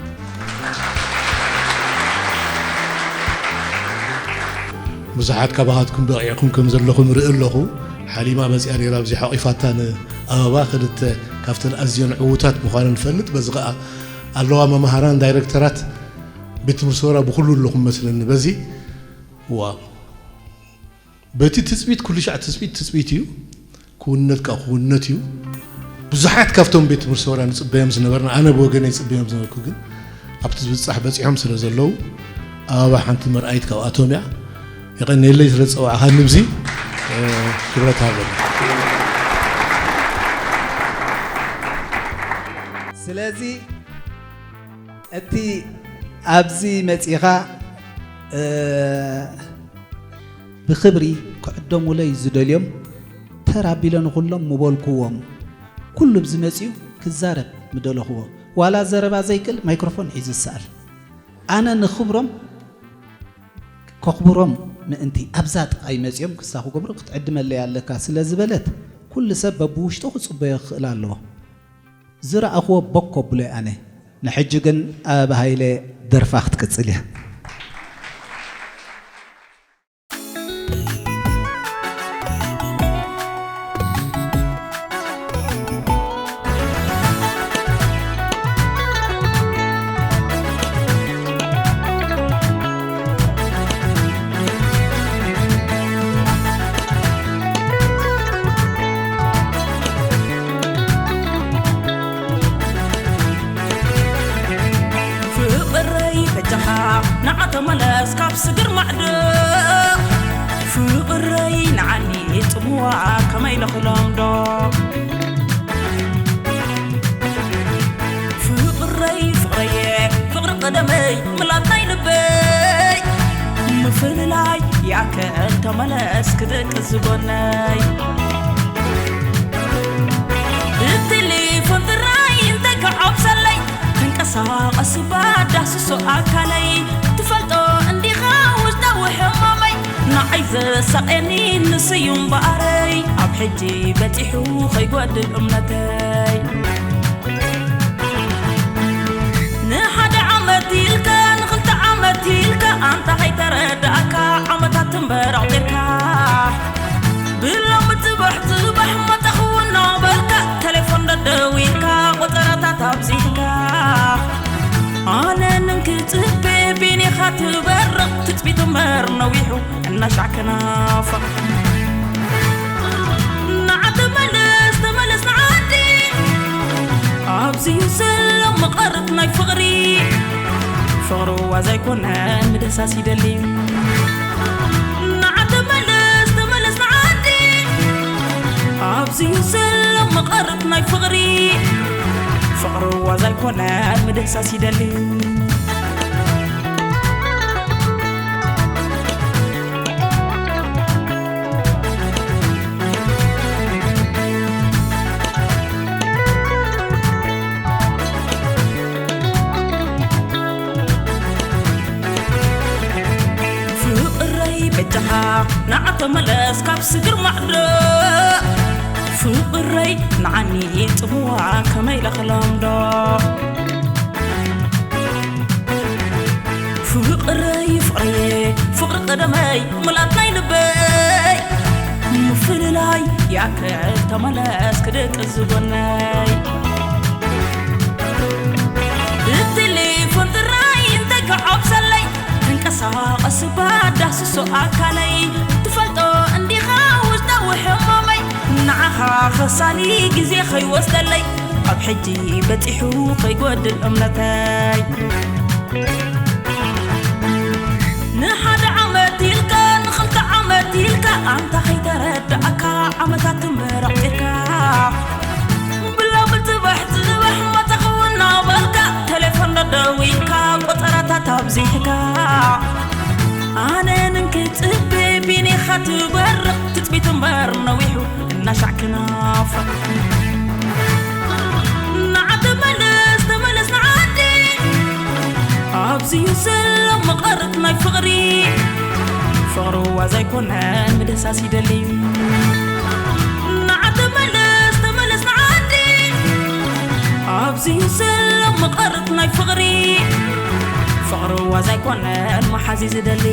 ብዙሓት ካባኻትኩም በቒዕኩም ከም ዘለኹም ርኢ ኣለኹ። ሓሊማ መጺኣ ነይራ ኣብዚ ሓቒፋታ ንኣበባ ክልተ ካብተን ኣዝየን ዕዉታት ምዃነን ንፈልጥ። በዚ ኸኣ ኣለዋ መምሃራን ዳይረክተራት ቤት ትምህርቲ ሰውራ ብኹሉ ኣለኹም መስለኒ በዚ ዋ በቲ ትጽቢት ኩሉ ሻዕ ትጽቢት ትጽቢት እዩ። ክውንነት ከዓ ክውንነት እዩ። ብዙሓት ካብቶም ቤት ትምህርቲ ሰውራ ንጽበዮም ዝነበርና ኣነ ብወገነይ ጽበዮም ዝነበርኩ ግን ኣብቲ ዝብጻሕ በጺሖም ስለ ዘለዉ ኣበባ ሓንቲ መርኣይት ካብኣቶም እያ። የቐንየለይ ስለ ዝጸዋዕኻኒ ብዚ ክብረት ሃበኒ። ስለዚ እቲ ኣብዚ መጺኻ ብኽብሪ ክዕደሙለይ ዝደልዮም ተር ኣቢለ ንኹሎም ምበልኩዎም ኩሉ ብዝመጽኡ ክዛረብ ምደለኹዎ ዋላ ዘረባ ዘይክእል ማይክሮፎን ሒዙ ዝሰኣል ኣነ ንኽብሮም ከኽብሮም ምእንቲ ኣብዛ ጥቓይ መጺኦም ክሳ ክገብሩ ክትዕድመለይ ኣለካ ስለ ዝበለት ኩሉ ሰብ በብውሽጡ ክጽበዮ ክኽእል ኣለዎ። ዝረኣኽዎ ቦክ ከብሎ እየ ኣነ። ንሕጂ ግን ኣበባ ሃይለ ደርፋ ክትቅጽል እያ። ፍቕረይ በጃኻ ንዓ ተመለስ ካብ ስግር ማዕዶ ፍቕረይ ንዓኒ ጽምዋ ከመይ ለኽሎም ዶ ፍቕረይ ፍቕረየ ፍቕሪ ቀደመይ ምላጥ ናይ ልበይ ምፍልላይ ይኣክል ተመለስ ክደቅስ ጎነይ። ብቴሌፎን ጥራይ እንተ ክዓብሰለይ፣ ተንቀሳቐስ ባዳስሶ ኣካለይ። ትፈልጦ እንዲኻ ውሽጣዊ ሕማመይ፣ ንዓይ ዘሳቕየኒ ንስዩ እምበኣረይ። ኣብ ሕጂ በጺሑ ከይጎድል እምነተይ። ንሓደ ዓመት ኢልካ፣ ንኽልተ ዓመት ኢልካ፣ ኣንታ ከይተረዳእካ ዓመታት እምበር ኣቑጺርካ። ብሎሚ ጽባሕ ጽባሕ መጻኹ እናበልካ፣ ቴሌፎን ደደዊልካ፣ ቆጸራታት ኣብዚሕካ። ኣነ ንንክጽበ ቢኒኻ ትበርቕ ትጽቢት እምበር ነዊሑ እናሻዕ ክናፍቕ። ንዓ ተመለስ፣ ተመለስ ንዓዲ። ኣብዚዩ ዘሎ መቐረት ናይ ፍቕሪ። ፍቕሪ ዋዛ ኣይኮነን ምድህሳስ ይደሊ። ንዓ ተመለስ፣ ተመለስ ንዓዲ። ኣብዚዩ ዘሎ መቐረት ናይ ፍቕሪ። ፍቕሪ ዋዛ ኣይኮነን ምድህሳስ ይደሊ። ፍቕረይ በጃኻ ንዓ ተመለስ ካብ ስግር ማዕዶ። ፍቕረይ ንዓኒ ጽምዋ ከመይ ኢለ ክለምዶ። ፍቕረይ ፍቕረየ ፍቕሪ ቀደመይ ምላት ናይ ልበይ። ምፍልላይ ይኣክል ተመለስ ክደቅስ ዝጎነይ። ብቴሌፎን ጥራይ እንተ ክዓብሰለይ፣ ተንቀሳቐስ ባዳስሶ ኣካለይ። ትፈልጦ እንዲኻ ውሽጣዊ ሕማመይ፣ ንዓኻ ከሳኒ ግዜ ከይወስደለይ፣ ኣብ ሕጂ በጺሑ ከይጎድል እምነተይ። ንሓደ ዓመት ኢልካ፣ ንኽልተ ዓመት ኢልካ፣ ኣንታ ከይተረዳእካ ዓመታት እምበር ኣቑጺርካ። ብሎሚ ጽባሕ ጽባሕ መጻኹ እናበልካ፣ ቴሌፎን ደደዊልካ፣ ቆጸራታት ኣብዚሕካ። ኣነ ንንክጽበ ቢኒኻ ትበርቕ ትጽቢት እምበር ነዊሑ እናሻዕ ክናፍቕ። ንዓ ተመለስ፣ ተመለስ ንዓዲ። ኣብዚዩ ዘሎ መቐረት ናይ ፍቕሪ። ፍቕሪ ዋዛ ኣይኮነን ምድህሳስ ይደሊ። ንዓ ተመለስ፣ ተመለስ ንዓዲ። ኣብዚዩ ዘሎ መቐረት ናይ ፍቕሪ። ፍቕሪ ዋዛ ኣይኮነን መሓዚ ዝደሊ።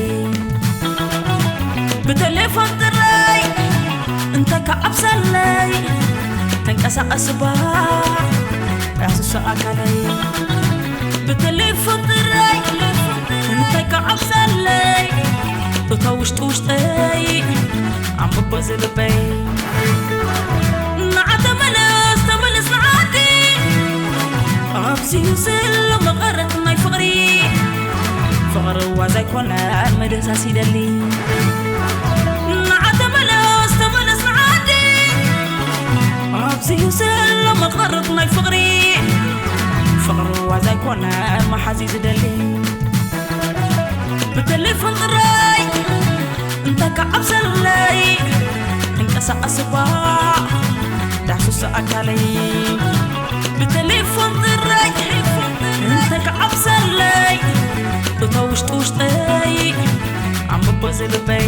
ብቴሌፎን ጥራይ እንተ ክዓብሰለይ፣ ተንቀሳቐስ እባ ዳስሶ ኣካለይ። ብቴሌፎን ጥራይ እንተ ክዓብሰለይ፣ እታ ውሽጢ ውሽጠይ ኣንብቦ ዝልበይ። ንዓ ተመለስ፣ ተመለስ ንዓዲ። ኣብዚዩ ዘሎ መቐረት ናይ ፍቕሪ። ፍቕሪ ዋዛ ኣይኮነን ምድህሳስ ይደሊ። ንዓ ተመለስ፣ ተመለስ ንዓዲ። ኣብዚዩ ዘሎ መቐረት ናይ ፍቕሪ። ፍቕሪ ዋዛ ኣይኮነን መሓዚ ዝደሊ። ብቴሌፎን ጥራይ እንተ ክዓብሰለይ፣ እንቀሳቐስ እባ ዳስሶ ኣካለይ። ብቴሌፎን ጥራይ እንተ ክዓብሰለይ፣ እታ ውሽጢ ውሽጠይ ኣንብቦ ዝልበይ።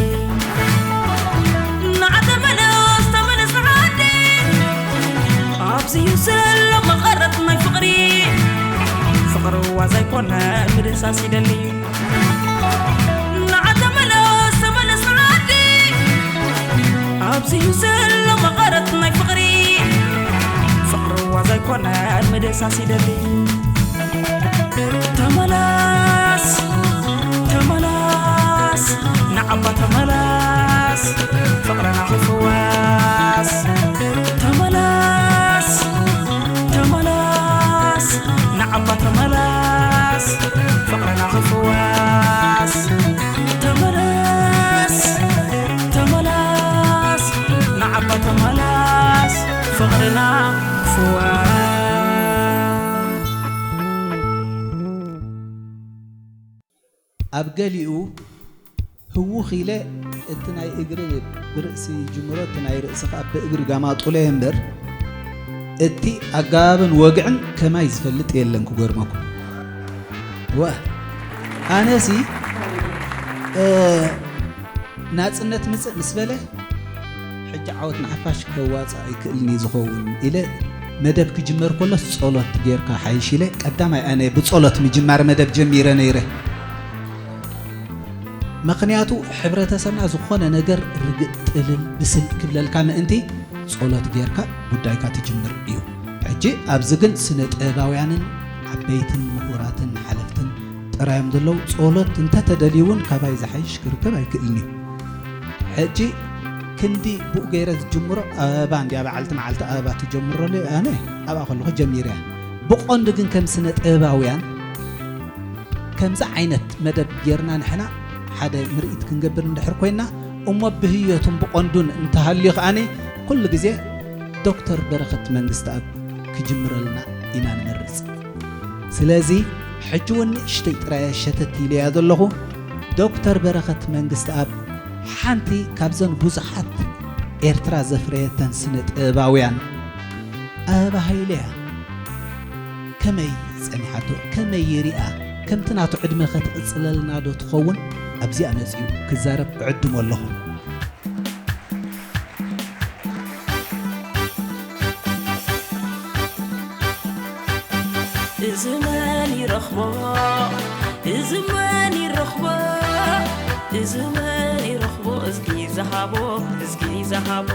ንዓ ተመለስ፣ ተመለስ ንዓዲ። ኣብዚዩ ዘሎ መቐረት ናይ ፍቕሪ። ፍቕሪ ዋዛ ኣይኮነን ምድህሳስ ይደሊ። ንዓ ተመለስ፣ ተመለስ ንዓዲ። ኣብዚዩ ዘሎ መቐረት ናይ ፍቕሪ። ፍቕሪ ዋዛ ኣይኮነን ምድህሳስ ይደሊ። ተመለስ፣ ተመለስ ንዓባ ተመለስ፣ ፍቕርና ክፍወስ። ተመለስ፣ ተመለስ ንዓባ ተመለስ፣ ፍቕርና ክፍወስ። ተመለስ፣ ተመለስ ንዓባ ተመለስ፣ ፍቕርና ክፍወስ። ኣብ ገሊኡ ህውኽ ኢለ እቲ ናይ እግሪ ብርእሲ ይጅምሮ፣ እቲ ናይ ርእሲ ከኣ ብእግሪ ጋማጡለ እምበር፣ እቲ ኣገባብን ወግዕን ከማይ ዝፈልጥ የለን ክገርመኩም። ወ-፣ ኣነሲ፣ እ፣ ናጽነት ምጽእ ምስ በለ፣ ሕጂ ዓወት ንሓፋሽ ከዋጽእ ኣይክእልን እዩ ዝኸውን ኢለ መደብ ክጅመር ከሎስ ጸሎት ጌርካ ሓይሽ ኢለ ቀዳማይ ኣነ ብጸሎት ምጅማር መደብ ጀሚረ ነይረ። ምኽንያቱ ሕብረተሰብና ዝኾነ ነገር ርግእ ጥልል ብስል ክብለልካ ምእንቲ ጸሎት ጌርካ ጉዳይካ ትጅምር እዩ። ሕጂ ኣብዚ ግን ስነ ጥበባውያንን ዓበይትን ምሁራትን ሓለፍትን ጥራዮም ዘለዉ። ጸሎት እንተተደልዩ እውን ካባይ ዝሓይሽ ክርከብ ኣይክእልን እዩ። ሕጂ ክንዲ ብኡ ገይረ ዝጅምሮ ኣበባ እንድያ፣ በዓልቲ መዓልቲ ኣበባ ትጀምረሉ፣ ኣነ ኣብኣ ከለኹ ጀሚረ እያ። ብቐንዱ ግን ከም ስነ ጥበባውያን ከምዚ ዓይነት መደብ ጌርና ንሕና ሓደ ምርኢት ክንገብር እንድሕር ኮይና፣ እሞ ብህይወቱን ብቐንዱን እንተሃልዩ ከኣኒ ኩሉ ግዜ ዶክተር በረኸት መንግስተኣብ ክጅምረልና ኢና ንመርጽ። ስለዚ ሕጂ እውን ንእሽተይ ጥራይ ሸተት ኢለያ ዘለኹ። ዶክተር በረኸት መንግስተኣብ ሓንቲ ካብዘን ብዙሓት ኤርትራ ዘፍረየተን ስነ ጥበባውያን ኣበባ ሃይለ እያ። ከመይ ጸኒሓቶ? ከመይ ይሪኣ? ከምቲ ናቱ ዕድመ ከ ትቕጽለልና ዶ ትኸውን? ኣብዚኣ መጺኡ ክዛረብ እዕድሞ ኣለኹ። እዚ መን ይረኽቦ፣ እዚ መን ይረኽቦ፣ እዚ መን ይረኽቦ፣ እዝጊ ዝሃቦ፣ እዝጊ ዝሃቦ።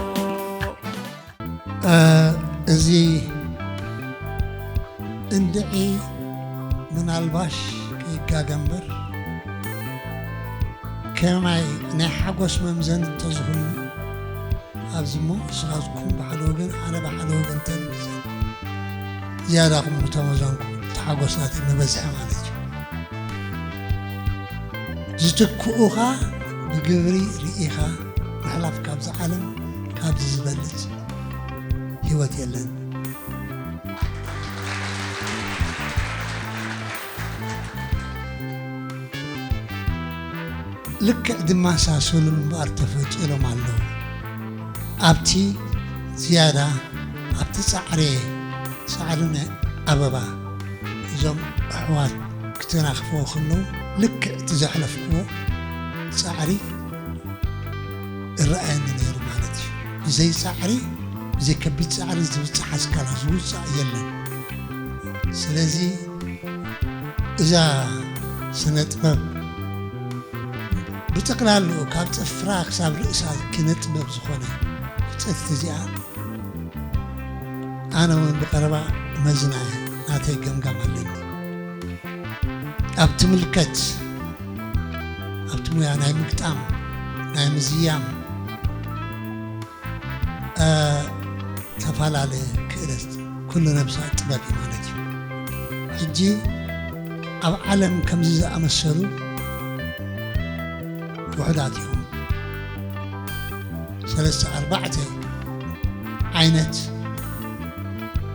እ፣ እዚ እንድዒ ምናልባሽ ከይጋገ እምበር፣ ከማይ ናይ ሓጎስ መምዘኒ እንተዝህሉ፣ ኣብዚ እሞ ንስኻትኩም ብሓደ ወገን፣ ኣነ ብሓደ ወገን ተንብዘን፣ ዝያዳ ክምተመዘንኩ፣ እቲ ሓጎስ ናተይ ምበዝሐ ማለት እዩ። ዝትክኡኻ ብግብሪ ርኢኻ ምሕላፍ ካብዛ ዓለም፣ ካብዚ ዝበልጽ ህይወት የለን። ልክዕ ዝመሳሰሉ እምበኣር ተፈጢሮም ኣለዉ። ኣብቲ ዝያዳ ኣብቲ ጻዕሪ፣ ጻዕሪ ናይ ኣበባ፣ እዞም ኣሕዋት ክተናኽፍዎ ከለዉ ልክዕ እቲ ዘሕለፍክዎ ጻዕሪ ይረኣየኒ ነይሩ ማለት እዩ። ብዘይ ጻዕሪ፣ ብዘይ ከቢድ ጻዕሪ ዝብጻሕ ኣስካላ ዝውጻእ የለን። ስለዚ እዛ ስነ ጥበብ ብጠቕላልኡ ካብ ጽፍራ ክሳብ ርእሳ ኪነ ጥበብ ዝኾነ ፍልጠት እዚኣ ኣነ እውን ብቐረባ መዝና እየ፣ ናተይ ገምጋም ኣለኒ። ኣብ ትምልከት ኣብቲ ሙያ ናይ ምግጣም ናይ ምዝያም እ፣ ተፈላለየ ክእለት ኩሉ ነብሳ ጥበብ እዩ ማለት እዩ። ሕጂ ኣብ ዓለም ከምዚ ዝኣመሰሉ ውሑዳት እዮም። ሰለስተ ኣርባዕተ ዓይነት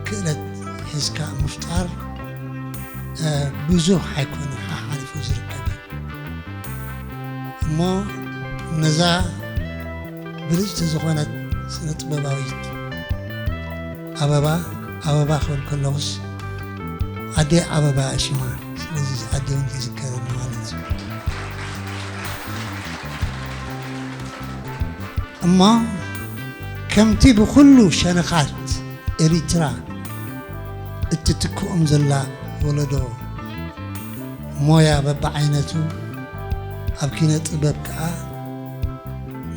ክእለት ሒዝካ ምፍጣር እ፣ ብዙሕ ኣይኮነን ሓሓሊፉ ዝርከብ እዩ። እሞ ነዛ ብልጽቲ ዝኾነት ስነ ጥበባዊት ኣበባ ኣበባ ክብል ከለኹስ ኣደይ ኣበባ እያ ሽማ። ስለዚ ኣደይ እውን ትዝከረኒ ማለት እዩ። እሞ ከምቲ ብኹሉ ሸነኻት ኤሪትራ እትትክኦም ዘላ ወለዶ ሞያ በብዓይነቱ ኣብ ኪነ ጥበብ ከኣ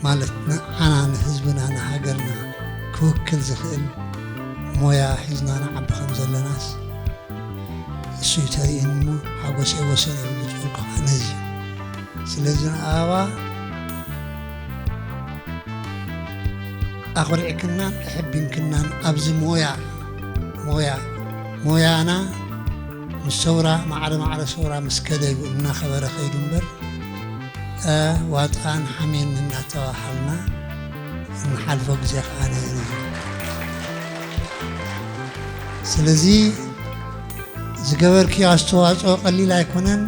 ማለት ንዓና ንህዝብና ንሃገርና ክውክል ዝኽእል ሞያ ሒዝና ንዓቢ ከም ዘለናስ እሱ እዩ ተርእየኒ እሞ ሓጎሰይ ወሰን የብሉ ዝበልኩ ከዓ ነዚ እዩ። ስለዚ ንኣበባ ኣኹሪዕክናን ኣሐቢንክናን ኣብዚ ሞያ ሞያ ሞያና ምስ ሰውራ ማዕረ ማዕረ ሰውራ ምስ ከደ እዩ እናኸበረ ከይዱ እምበር እ፣ ዋጣን ሓሜን እናተባሃልና እንሓልፎ ግዜ ከዓ ነይሩ እዩ። ስለዚ ዝገበርክዮ ኣስተዋፅኦ ቀሊል ኣይኮነን።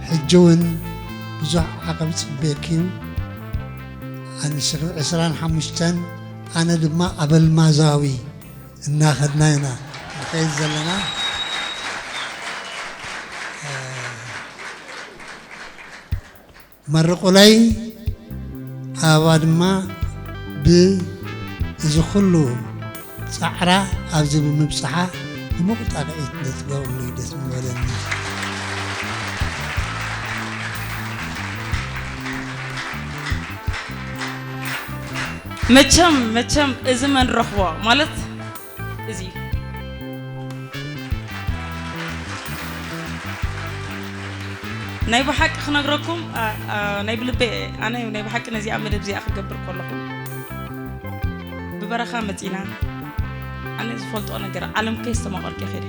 ሕጂ እውን ብዙሕ ዓቐብ ጽበየኪ እዩ። ኣንስሪ ዕስራን ሓሙሽተን ኣነ ድማ ኣበልማዛዊ እናኸድና ኢና ንኸይድ ዘለና። መርቑለይ ኣበባ ድማ ብእዚ ኩሉ ጻዕራ ኣብዚ ብምብጽሓ ድሙቕ ጣቕዒት እንተትገብርሉ እዩ ደስ ምበለኒ። መቸም መቸም እዚ መን ረኽቦ ማለት እዚ እዩ። ናይ ብሓቂ ክነግረኩም፣ ኣ፣ ኣ፣ ናይ ብልበይ እየ። ኣነ ናይ ብሓቂ ነዚኣ መደብ እዚኣ ክገብር ከለኹ ብበረኻ መጺና፣ ኣነ ዝፈልጦ ነገር ዓለም ከየስተማቐርኩ ከይደ።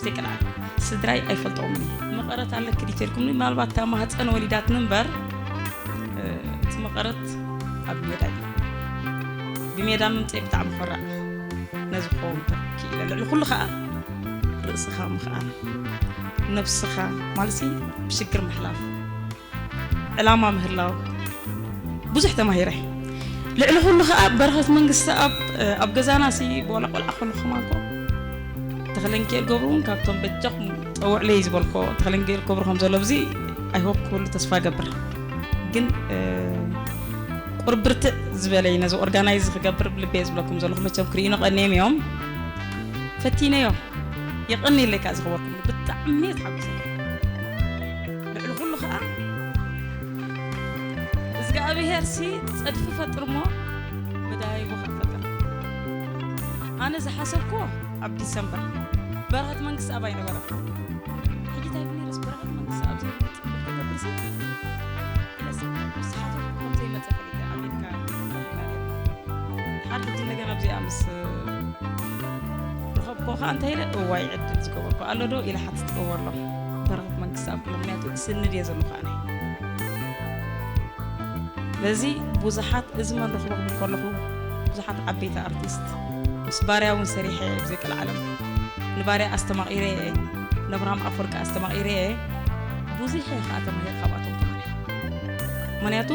ዘይቀልዓል ስድራይ ኣይፈልጠዎምን እየ። መቐረት ኣለኪ ድዩ ተልኩምኒ፣ ምናልባት እታ ማህፀን ወሊዳትኒ እምበር፣ እ፣ እቲ መቐረት ኣብ ሜዳ እዩ። ብሜዳ ምምፀይ ብጣዕሚ ኮራዕ ነዚ ክኸውን ክኢለ። ልዕሊ ኩሉ ከዓ ርእስኻ ምኽኣል፣ ነብስኻ ማለት ብሽግር ምሕላፍ፣ ዕላማ ምህላው ብዙሕ ተማሂረ። ልዕሊ ኩሉ ከዓ በረኸት መንግስቲ ኣብ ኣብ ገዛና ሲ ብዋላ ቆልዓ ከለኹ ማንኮ ተኽለንጌል ገብሩ እውን ካብቶም በጃኹም ፀውዕለይ ዝበልኮ ተኽለንጌል ገብሩ ከም ዘሎ ብዚ ኣይሆፕ ክብሉ ተስፋ ገብር። ግን እ፣ ቁርብርትዕ ዝበለይ ነዚ ኦርጋናይዝ ክገብር ብልቤ ዝብለኩም ዘለኹ መቸም ክርእዩኒ ቀንዮም እዮም። ፈቲነዮ። የቐንየለይ ከዓ ዝኸበርኩም ብጣዕሚ እየ ተሓጒሰ። ልዕሊ ኩሉ ከዓ እግዚኣብሄር ሲ ፀድፊ ፈጥር እሞ መዳይቦ ከፈጥር። ኣነ ዝሓሰብኩዎ ኣብ ዲሰምበር በረኸት መንግስቲ ኣብ ኣይነበረ። ሕጂ እንታይ ብኔርስ በረኸት መንግስቲ ኣብ ዘይፈልጥ ትምህርቲ ተገብር ሲ ኢለስ ንስሓቶ ከም ዘይመፀ ፈሊጠ ኣሜሪካ ሓደ ሕጂ እንደገና ኣብዚኣ ምስ ረኸብኮ ከዓ እንታይ ኢለ እዋይ ዕድል ዝገበርኩ ኣሎ ዶ ኢለ ሓትት እዎ ኣሎ በረኸት መንግስቲ ኣብ ኩሉ ምክንያቱ ስንድ እየ ዘለኹ ኣነ በዚ ብዙሓት እዚ መን ረኽቦ ክብል ከለኹ ብዙሓት ዓበይቲ ኣርቲስት ምስ ባርያ እውን ሰሪሐ ብዘይቀልዓለም ንባርያ ኣስተማቒረ እየ ነብርሃም ኣፈወርቂ ኣስተማቒረ እየ ብዙሕ እየ ከዓ ተማሂር ካብኣቶም ከማን ምክንያቱ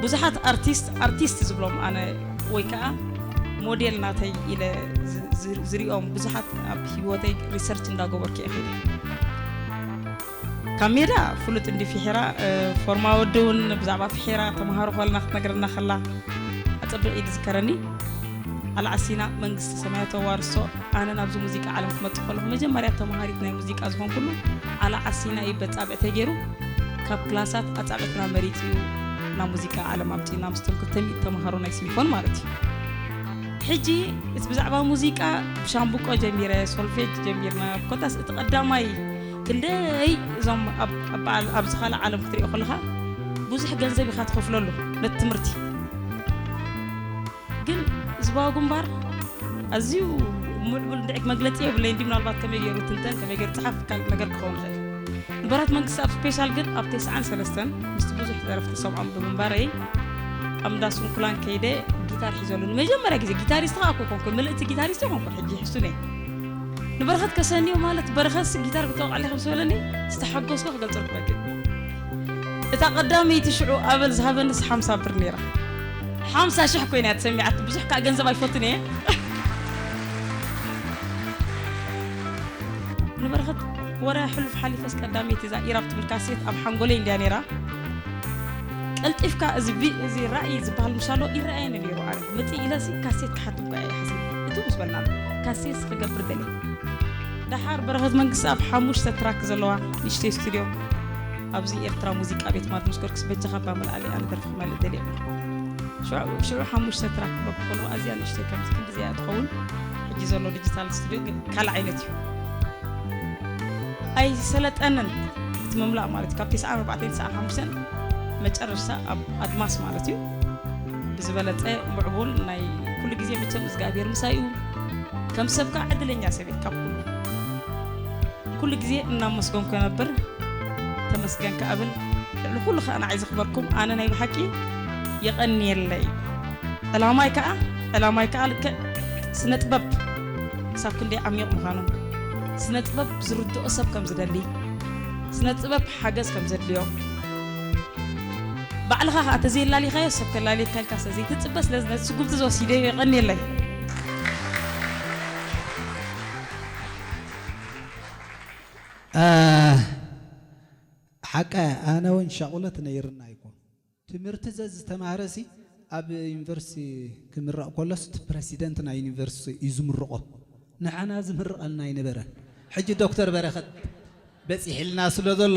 ብዙሓት ኣርቲስት ኣርቲስት ዝብሎም ኣነ ወይ ከዓ ሞዴል ናተይ ኢለ ዝ- ዝ- ዝሪኦም ብዙሓት ኣብ ህይወተይ ሪሰርች እንዳገበርኩ እየ ከይደ ካብ ሜዳ ፍሉጥ እንዲ ፊሒራ እ፣ ፎርማ ወዲ እውን ብዛዕባ ፊሒራ ተምሃሮ ከልና ክትነግረና ከላ ኣፀብቕ እዩ ዝዝከረኒ ኣልዓሲና መንግስቲ ሰማያት ተዋርሶ ኣነ ናብዚ ሙዚቃ ዓለም ክመፅእ ከለኹ መጀመርያ ተምሃሪት ናይ ሙዚቃ ዝኾንኩሉ ኣልዓሲና እዩ በፃብዕ ተገይሩ ካብ ክላሳት ኣፃብዕትና መሪፂ እዩ ናብ ሙዚቃ ዓለም ኣምፂና ምስቶም ክልተ ሚእቲ ተምሃሮ ናይ ሲምፎን ማለት እዩ ሕጂ እቲ ብዛዕባ ሙዚቃ ብሻምብቆ ጀሚረ ሶልፌጅ ጀሚርና ኮታስ እቲ ቀዳማይ ክንደይ እዞም ኣብ- ኣብ በዓል- ኣብዚ ካልእ ዓለም ክትሪኦ ከለካ ብዙሕ ገንዘብ ኢካ ትኸፍለሉ ነቲ ትምህርቲ ግን ህዝባዊ ግንባር ኣዝዩ ምዕቡል እንድዒ መግለፂ የብለይ እንዲ ምናልባት ከመይ ገይሩ ትንተን ከመይ ገይሩ ፀሓፍ ካልእ ነገር ክኸውን ይኽእል ንበራት መንግስቲ ኣብ ስፔሻል ግን ኣብ ተስዓን ሰለስተን ምስቲ ብዙሕ ደረፍቲ ሰምዖም ብምንባረይ ኣብ እንዳ ስንኩላን ከይደ ጊታር ሒዘሉ ንመጀመርያ ግዜ ጊታሪስት ከዓ እኮ ኮንኩ ምልእቲ ጊታሪስት ይኮንኩ ሕጂ ይሕሱን እየ ንበረኸት ከሰንዮ ማለት በረኸትስ ጊታር ክትወቕዓለይ ከም ዝበለኒ ዝተሓጎስኩ ክገልፀልኩም ኣይክእል እታ ቀዳመይቲ ሽዑ ኣበል ዝሃበንስ ሓምሳ ብር ነይራ ሓምሳ ሽሕ ኮይና እያ ተሰሚዓት ብዙሕ ከዓ ገንዘብ ኣይፈቱን እየ ንበረኸት ወረ ሕሉፍ ሓሊፈስ ቀዳመይቲ እዛ ኢራብ ትብል ካሴት ኣብ ሓንጎለይ እንድያ ነይራ ቀልጢፍካ እዚ ቪ- እዚ ራእይ ዝበሃል ምሻሎ ይረኣየኒ ነይሩ ኣነ ምጥይ ኢለሲ ካሴት ክሓትም እኳ እየ ሓሲብ እቱ ምስ በልና ካሴት ክገብር ደልየ ደሓር በረኸት መንግስቲ ኣብ ሓሙሽተ ትራክ ዘለዋ ንእሽተይ ስቱድዮ ኣብዚ ኤርትራ ሙዚቃ ቤት ማለት ምስ ኮርክስ በጃኻ እባ መልኣለይ ኣነ ደርፊ ክመልእ ደልየ ኣለኹ ሽዑ ሽዑ ሓሙሽተ ትራክ ክረኩ ከለኹ ኣዝያ ንእሽተይ ከምዚ ክንዲ እዚኣ ትኸውን ሕጂ ዘሎ ዲጂታል ስቱድዮ ግን ካልእ ዓይነት እዩ ኣይሰለጠንን እቲ ምምላእ ማለት ካብ ተስዓን ኣርባዕተን ተስዓን ሓሙሽተን መጨረሽታ ኣብ ኣድማስ ማለት እዩ ብዝበለፀ ምዕቡል ናይ ኩሉ ግዜ መቸም እግዚኣብሔር ምሳይ እዩ ከም ሰብ ከዓ ዕድለኛ ሰብ እየ ካብ ኩሉ ኩሉ ግዜ እናመስገንኩ ነብር ተመስገን ክኣብል ልዕሊ ኩሉ ከዓ ንዓይ ዘኽበርኩም ኣነ ናይ ብሓቂ የቐንየለይ ዕላማይ ከዓ ዕላማይ ከዓ ልክዕ ስነ ጥበብ ክሳብ ክንደይ ዓሚቕ ምዃኑ ስነ ጥበብ ዝርድኦ ሰብ ከም ዝደሊ ስነ ጥበብ ሓገዝ ከም ዘድልዮ ባዕልኻ ኸኣ ተዘየላሊኻዮ ሰብ ከላልየካ ኢልካ ስለ ዘይትጽበ፣ ስለዚ ነዚ ስጉምቲ እዚ ወሲደ እየ። የቐንየለይ። እ፣ ሓቃ፣ ኣነ እውን ሻቑለት ነይርና ይኮ። ትምህርቲ ዘዝተማሃረሲ ኣብ ዩኒቨርሲቲ ክምረቕ ከሎስ እቲ ፕረሲደንት ናይ ዩኒቨርሲቲ እዩ ዝምርቖ። ንዓና ዝምርቐልና ኣይነበረን። ሕጂ ዶክተር በረኸት በጺሕልና ስለ ዘሎ፣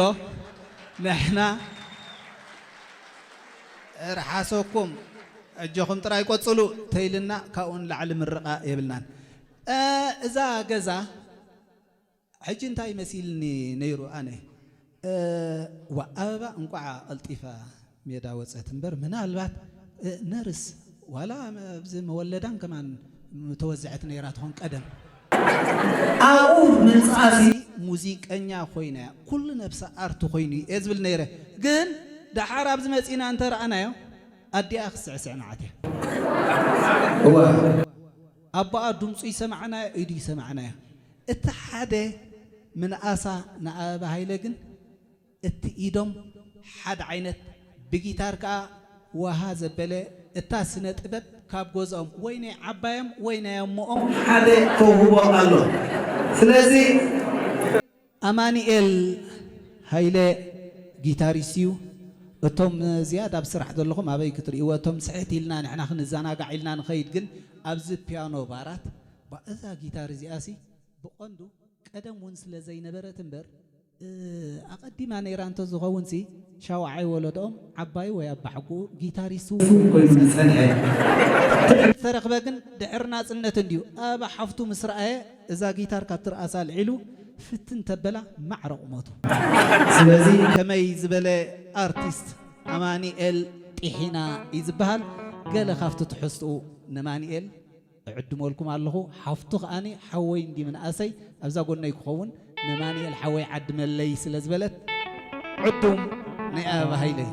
ንሕና ርሓሰኩም፣ እጆኹም ጥራይ ቆጽሉ ተይልና፣ ካብኡ ንላዕሊ ምርቓ የብልናን። እ፣ እዛ ገዛ ሕጂ እንታይ መሲልኒ ነይሩ? ኣነ፣ እ፣ ዋ፣ ኣበባ እንቋዕ ቀልጢፋ ሜዳ ወጸት እምበር፣ ምናልባት፣ እ፣ ነርስ ዋላ ኣብዚ መወለዳን ከማን ምተወዘዐት ነይራ ትኾን ቀደም። ኣብኡ ምምጻእሲ ሙዚቀኛ ኮይና እያ፣ ኩሉ ነብሳ ኣርቲ ኮይኑ እዩ እየ ዝብል ነይረ። ግን ደሓር ኣብዚ መጺና እንተ ረኣናዮ፣ ኣዲኣ ክስዕስዕ ንዓት እያ። እዋ። ኣቦኣ ድምፁ ይሰማዕናዮ፣ ኢዱ ይሰማዕናዮ። እቲ ሓደ ምንኣሳ ንኣበባ ሃይለ ግን እቲ ኢዶም ሓደ ዓይነት ብጊታር ከኣ ዋሃ ዘበለ፣ እታ ስነ ጥበብ ካብ ገዝኦም ወይ ናይ ዓባዮም ወይ ናይ ኣሞኦም ሓደ ተውህቦ ኣሎ። ስለዚ ኣማኑኤል ሃይለ ጊታሪስት እዩ። እቶም ዝያዳ ኣብ ስራሕ ዘለኹም ኣበይ ክትርእይዎ? እቶም ስሕት ኢልና ንሕና ክንዘናጋዕ ኢልና ንኸይድ፣ ግን ኣብዚ ፒያኖ ባራት፣ ባ-፣ እዛ ጊታር እዚኣሲ ብቐንዱ ቀደም እውን ስለ ዘይነበረት እምበር፣ እ፣ ኣቐዲማ ነይራ እንተዝኸውንሲ፣ ሻውዓይ ወለዶኦም ዓባዩ ወይ ኣባሕጉኡ ጊታሪስት እውን ኮይኑ ዝጸንሐ። ተረኽበ ግን ድሕሪ ናጽነት እንድዩ። ኣበባ ሓፍቱ ምስ ረኣየ፣ እዛ ጊታር ካብ ትርኣሳ ኣልዒሉ ፍትን ተበላ ማዕረ ቁመቱ። ስለዚ ከመይ ዝበለ ኣርቲስት ኣማኑኤል ጢሒና እዩ ዝበሃል። ገለ ካብቲ ትሕዝትኡ ንማኑኤል እዕድመልኩም ኣለኹ። ሓፍቱ ከኣኒ ሓወይ እንዲ ምንኣሰይ ኣብዛ ጎነይ ክኸውን፣ ንማኑኤል ሓወይ ዓድመለይ ስለ ዝበለት፣ ዕዱም ናይ ኣበባ ሃይለ እዩ።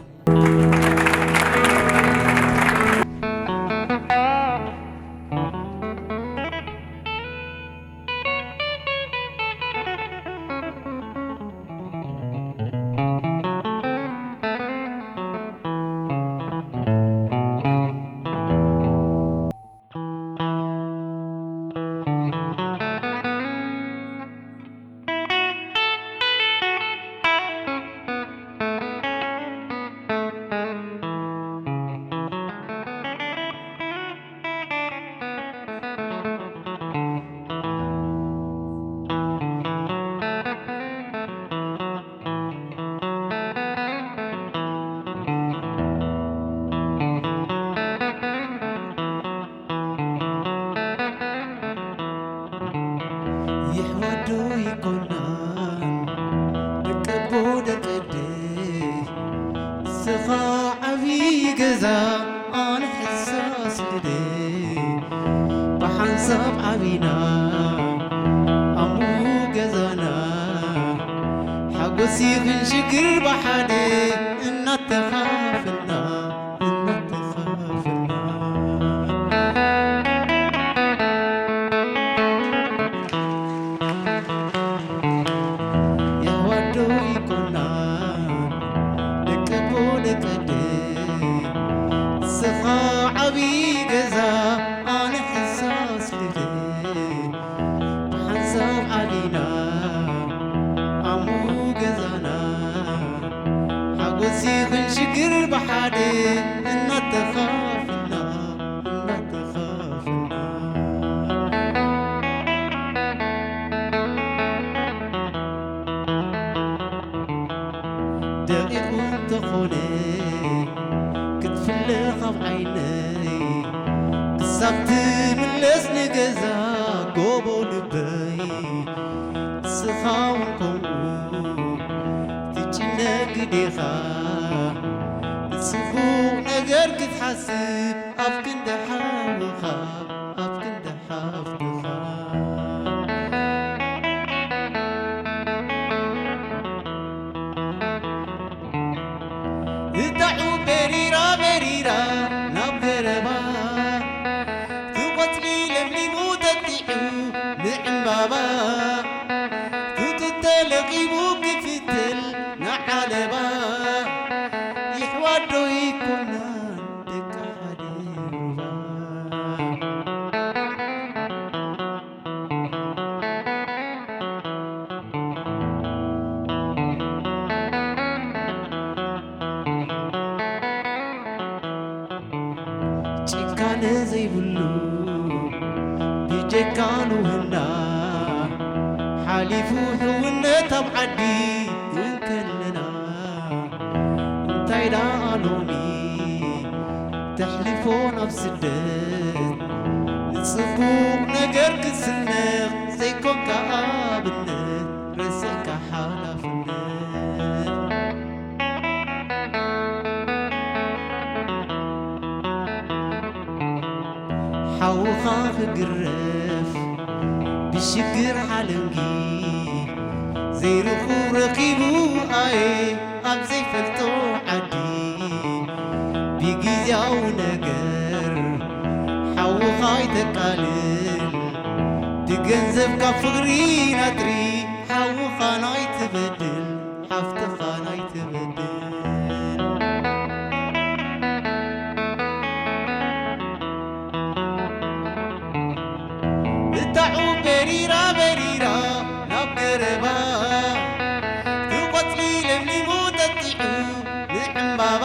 ይሕዋዶ ይኮናን ደቀቦ ደቀደ፣ ንስኻ ዓብዪ ገዛ ኣነ ሕሳስ ልደ። ብሓንሳብ ዓቢና ኣሙ ገዛና፣ ሓጎስ ይኹን ሽግር ብሓደ እናተኻፈልና፣ እናተኻፈልና። የሕዋዶ ይኮና ደቀቦ ደቀደ፣ ንስኻ ዓብዪ ገዛ ኣነ ሕሳስ ልደ። ብሓንሳብ ዓቢና ኣሙ ገዛና፣ ሓጎስ ይኹን ሽግር ብሓደ እናተኻፍልና፣ እናተኻፍልና። ደቂቑ እንተኾነ ክትፍለ ካብ ዓይነይ፣ ክሳብ ትምለስ ንገዛ ጎቦ ልበይ። ንስኻ እውን ከምኡ ትጭነቅ ግዴኻ፣ ንጽቡቕ ነገር ክትሓስብ ኣብ ክንዲ ሓውኻ፣ ኣብ ክንዲ ሓፍትኻ። እታ ዑፍ በሪራ በሪራ ናብ ገረባ፣ እቲ ቆጽሊ ለምሊሙ ጠጢዑ ንዕምባባ፣ ቱቱ ተለቒሙ ክፍትል ንዓለባ። ይሕዋዶ ይብሉ ብጀካ ንውህና ሓሊፉ ሕውነት ኣብ ዓዲ እንከለና እንታይ ደኣ ሎሚ ተሕልፎ ናብ ስደት ንጽቡቕ ነገር ክስነቕ ዘይኮንካ ኣብነት ረሲዕካ ሓላፍነት ሓውኻ ክግረፍ ብሽግር ሓለንጊ ዘይርኹ ረኺቡ ኣየ ኣብ ዘይፈልጦ ዓዲ ብግዜያዊ ነገር ሓውኻ ኣይተቃልል ብገንዘብ ካብ ፍቕሪ ናጥሪ ሓውኻ ናይትበድል ሓፍትኻ ናይትበድል እታ ዑፍ በሪራ በሪራ ናብ ገረባ እቲ ቆጽሊ ለምሊሙ ጠጢዑ ንዕምባባ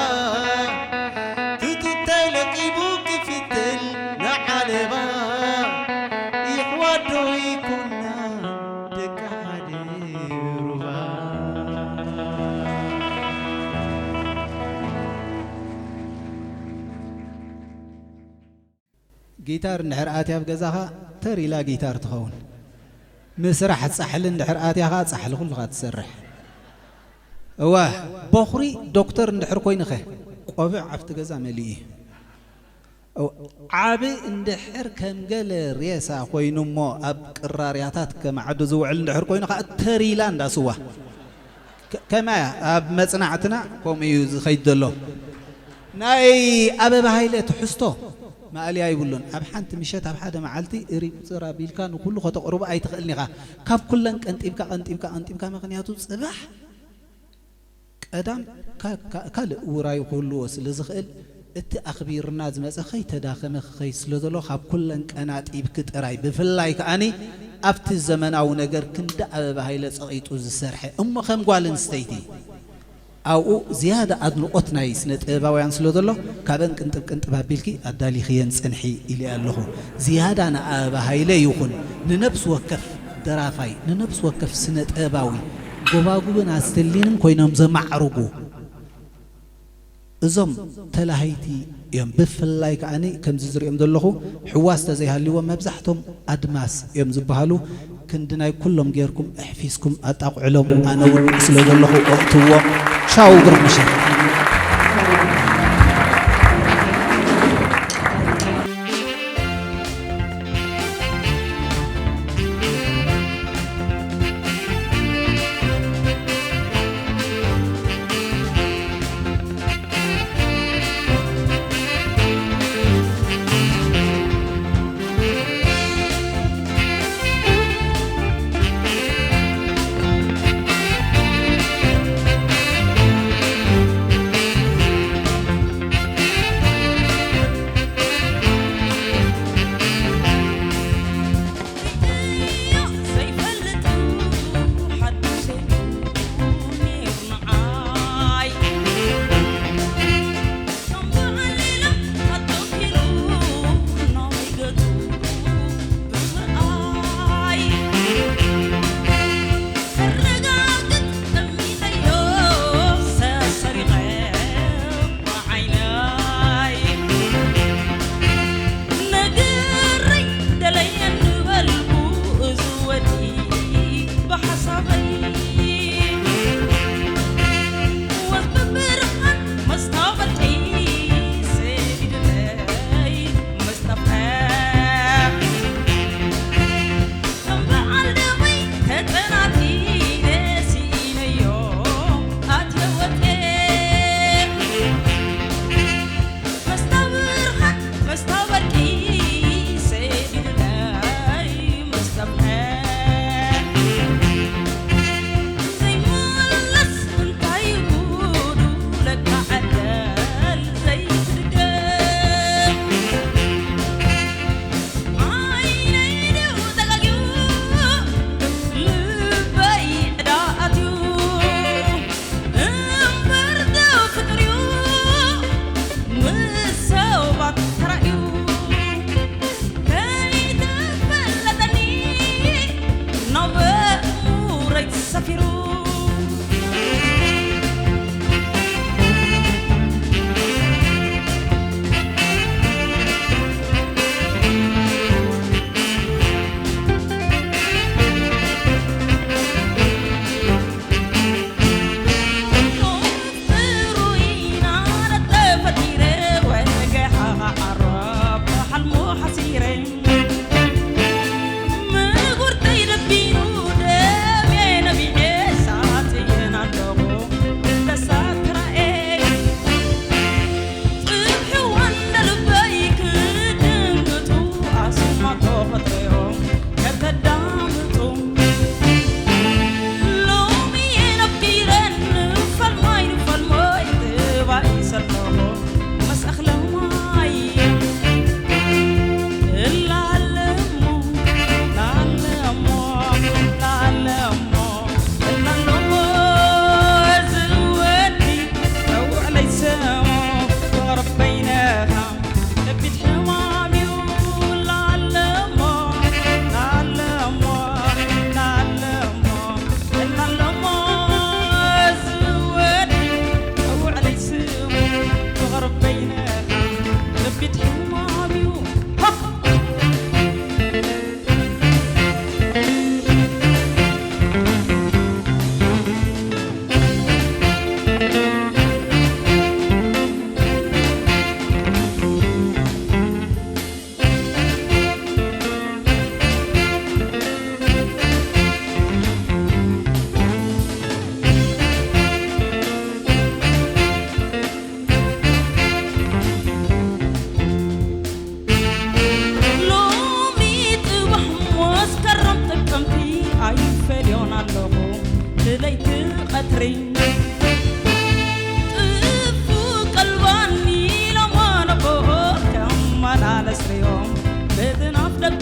ትቱብ ተለቂቡ ክፍትል ንዓለባ ይሕዋዶ ይኮና ደቂ ሓደ ሩባ። ጊታር እንድሕር ኣትያ ኣብ ገዛኻ ተር ኢላ ጊታር ትኸውን። ምስራሕ ጻሕሊ እንድሕር ኣትያ ኸዓ ጻሕሊ ኩልኻ ትሰርሕ። እወ፣ ቦኽሪ ዶክተር እንድሕር ኮይኑኸ ቆብዕ ኣብቲ ገዛ መሊኡ እዩ። እወ፣ ዓቢ እንድሕር ከም ገለ ሬሳ ኮይኑ እሞ ኣብ ቅራርያታት ከም ዓዱ ዝውዕል እንድሕር ኮይኑ ኸዓ ተር ኢላ እንዳ ስዋ። ከ-፣ ከመይ ኣብ መጽናዕትና ከምኡ እዩ ዝኸይድ ዘሎ። ናይ ኣበባ ሃይለ ትሕዝቶ ማእለያ ይብሉን። ኣብ ሓንቲ ምሸት፣ ኣብ ሓደ መዓልቲ እሪ ቁጽር ኣቢልካ ንኹሉ ከተቕርቦ ኣይትኽእልን ኢኻ። ካብ ኩለን ቀንጢብካ፣ ቀንጢብካ፣ ቀንጢብካ፣ ምኽንያቱ ጽባሕ ቀዳም ካ-፣ ካ-፣ ካልእ ውራይ ክህልዎ ስለ ዝኽእል፣ እቲ ኣኽቢርና ዝመጸ ከይተዳኸመ ክኸይድ ስለ ዘሎ፣ ካብ ኩለን ቀናጢብኪ ጥራይ፣ ብፍላይ ከኣኒ ኣብቲ ዘመናዊ ነገር ክንዲ ኣበባ ሃይለ ጸቒጡ ዝሰርሐ፣ እሞ ከም ጓል ኣንስተይቲ ኣብኡ ዝያዳ ኣድንቖት ናይ ስነ ጥበባውያን ስለ ዘሎ፣ ካብን ቅንጥብ ቅንጥብ ኣቢልኪ ኣዳሊኽየን ጽንሒ ኢለ ኣለኹ። ዝያዳ ንኣበባ ሃይለ ይኹን ንነብሲ ወከፍ ደራፋይ፣ ንነብሲ ወከፍ ስነ ጥበባዊ፣ ጎባጉብን ኣስተሊንን ኮይኖም ዘማዕርጉ እዞም ተላሃይቲ እዮም። ብፍላይ ከኣኒ ከምዚ ዝሪኦም ዘለኹ ሕዋስ ተዘይሃልዎም መብዛሕቶም ኣድማስ እዮም ዝበሃሉ። ክንዲ ናይ ኩሎም ጌርኩም ኣሕፊስኩም ኣጣቕዕሎም። ኣነ እውን ስለ ዘለኹ ወቕትዎ። ቻው፣ ብሩኽ ምሸት። ጥፉ ቀልባኒ ሎማነቦ ከመላለስ ርዮም በትናፍ ደጉ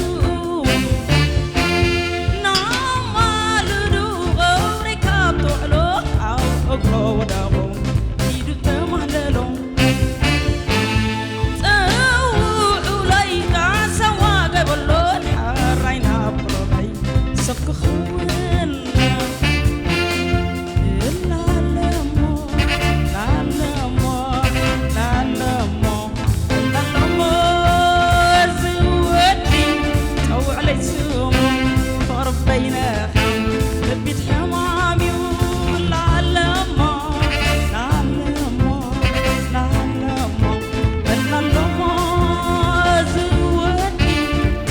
ናማልዱ ቐብሪ ካብ ትውዕሎ ኣብ እግሮ ወደቑ ኢዱ ተማህለሎ። ጸውዑለይ ካሳዋ ገበሎ ሓራይ ናብ ቁሩበይ ሰብ ክኸውን እላለሞ፣ እላለሞ፣ እላለሞ፣ እላለሞ፣ እዚ ወዲ ጸውዕለይ ስሙ ፍቕሪ በይነኻ ከቢድ ሕማም እዩ እላለሞ፣ እላለሞ፣ እላለሞ፣ እላለሞ፣ እዚ ወዲ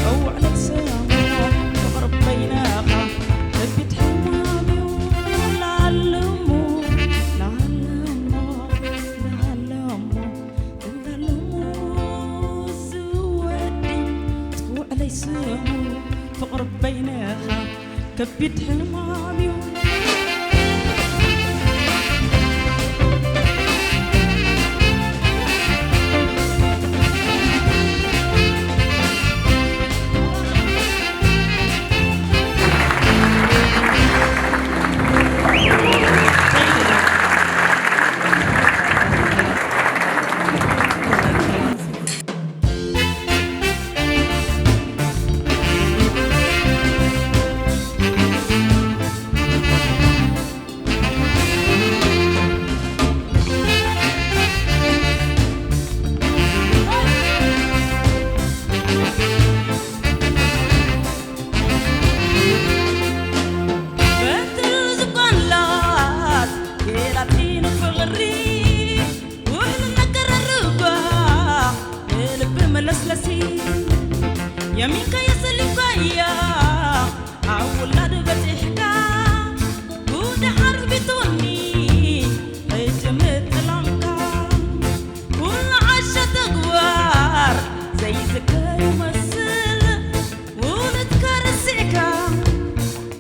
ጸውዕለይ ስሙ ፍቕሪ በይነኻ ከቢድ ሕማም እዩ እላለሞ፣ እላለሞ፣ እላለሞ፣ እላለሞ፣ እዚ ወዲ ጸውዕለይ ስሙ ፍቕሪ በይነኻ ከቢድ ሕማም እዩ። በትር ዝቆላት ጌላቲ ንፍቕሪ ውዕል ነቀራርባ ንልቢ መለስለሲ የሚንካ የሰሊምካያ ኣብ ውላድ በጺሕካ ጉድ ሓርቢቶኒ ሕጂ ምጥላምካ ኩሉ ዓሻ ተግባር ዘይዝከር ይመስል ውሉድካ ረሲዕካ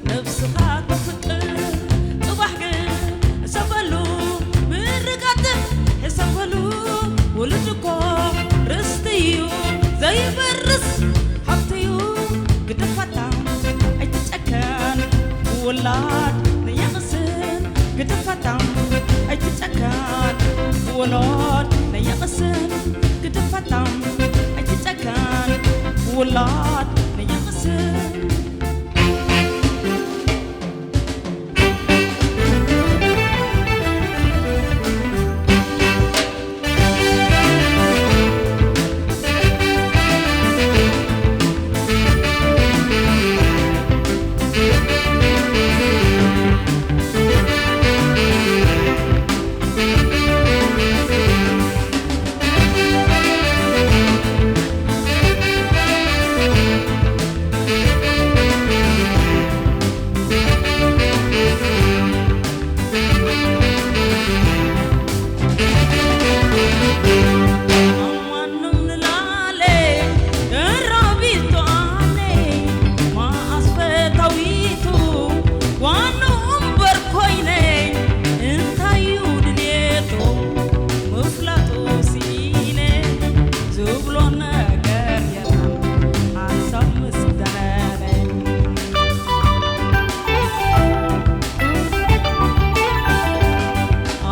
ነብስኻ ተፍቅር ጽባሕ ግን ሕሰበሉ ምርቃት ሕሰበሉ ውሉድ እኮ ርስቲ እዩ ዘይፈርስ ሃብቲ እዩ ግደፋታ ኣይትጨከን ውላድ ነየቕስን ግደፋታ ኣይትጨከን ውሉድ ነየቕስን ግደፋታ ኣይትጨከን ውላድ ነየቕስን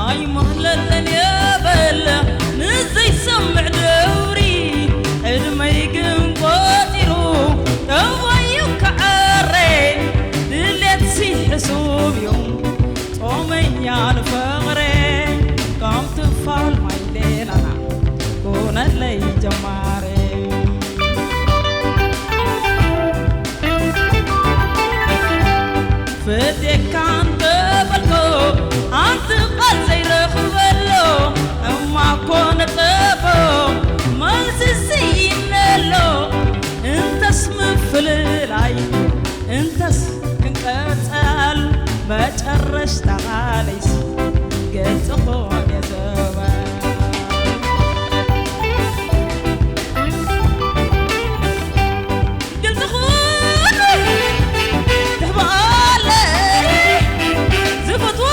ኣይማለለን የበል ንዘይሰምዕ ደውሪ ዕድመይ ግን ቆፂሩ ጠባዩ ክዓረ ድሌትሲ ሕሱብ እዩ ጾመኛ ንፍቕረ ከም ትፋል ማይ ሌላና ኮነለይ ጀማረ ፈትየካ እንተበልኮ ሓንቲ ቃል ዘይረኽበሎ እማ ኮነ ጠቦ መልሲ ስኢነሎ እንተስ ምፍልላይ እንተስ ክንቀጸል መጨረሽታ ቃለይስ ግልጽ ኾነ ዘበ ግልጽ ኹን ትሕብኣለይ ዝፈትዎ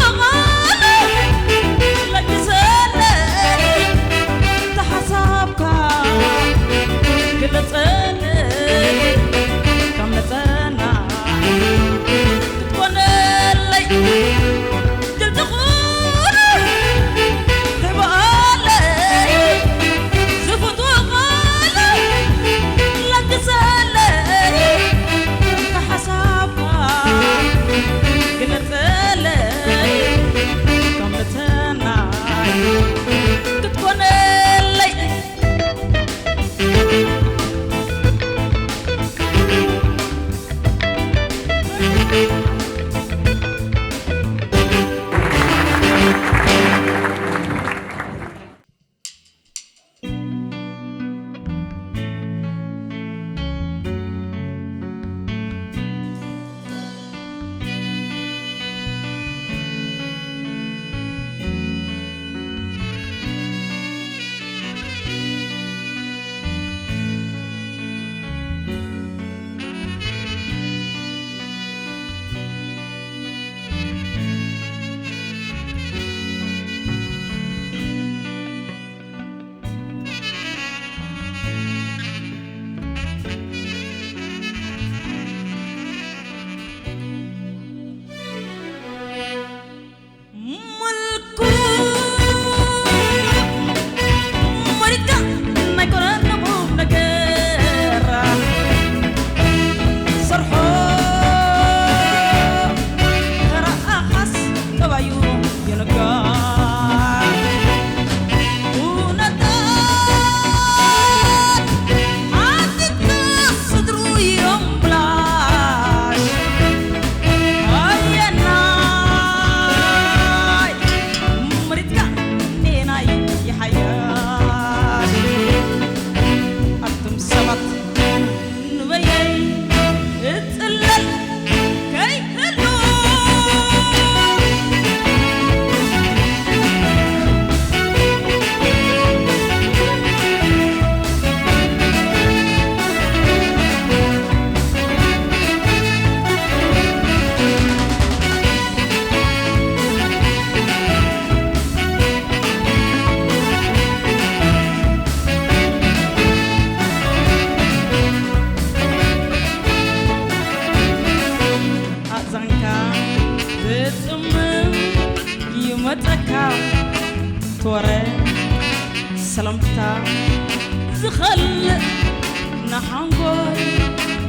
ሓንጎል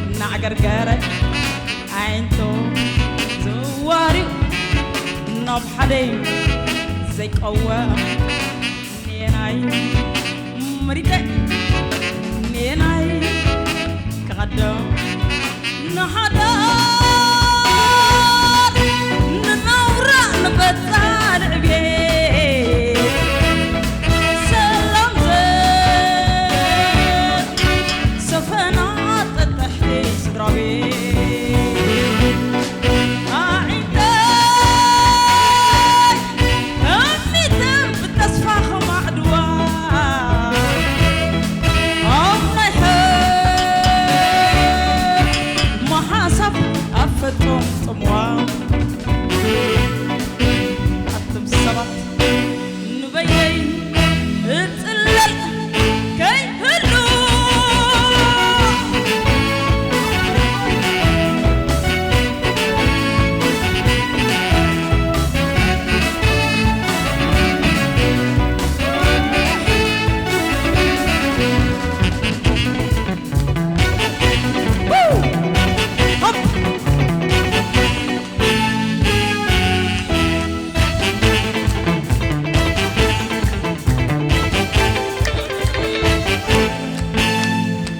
እናዕገርገረ ኣዒንቶ ዘዋርዩ ናብ ሓደ ዘይቀወም ኔናይ መሪጸ ኔናይ ክቐደም ንሓዳር ንነውራ ንቐጻል ዕቤት ሰላም ዘሰፈና ጠጠሕቲ ስድራ ቤት ኣዒንተይ እሚተን ብተስፋ ከማዕድዋ ኣብ ናይ ሕልሚ ሓሳብ ኣብ ፈቶም ጥምዋ ኣቱም ሰባት ንበይነይ እጽለል ከይህሉ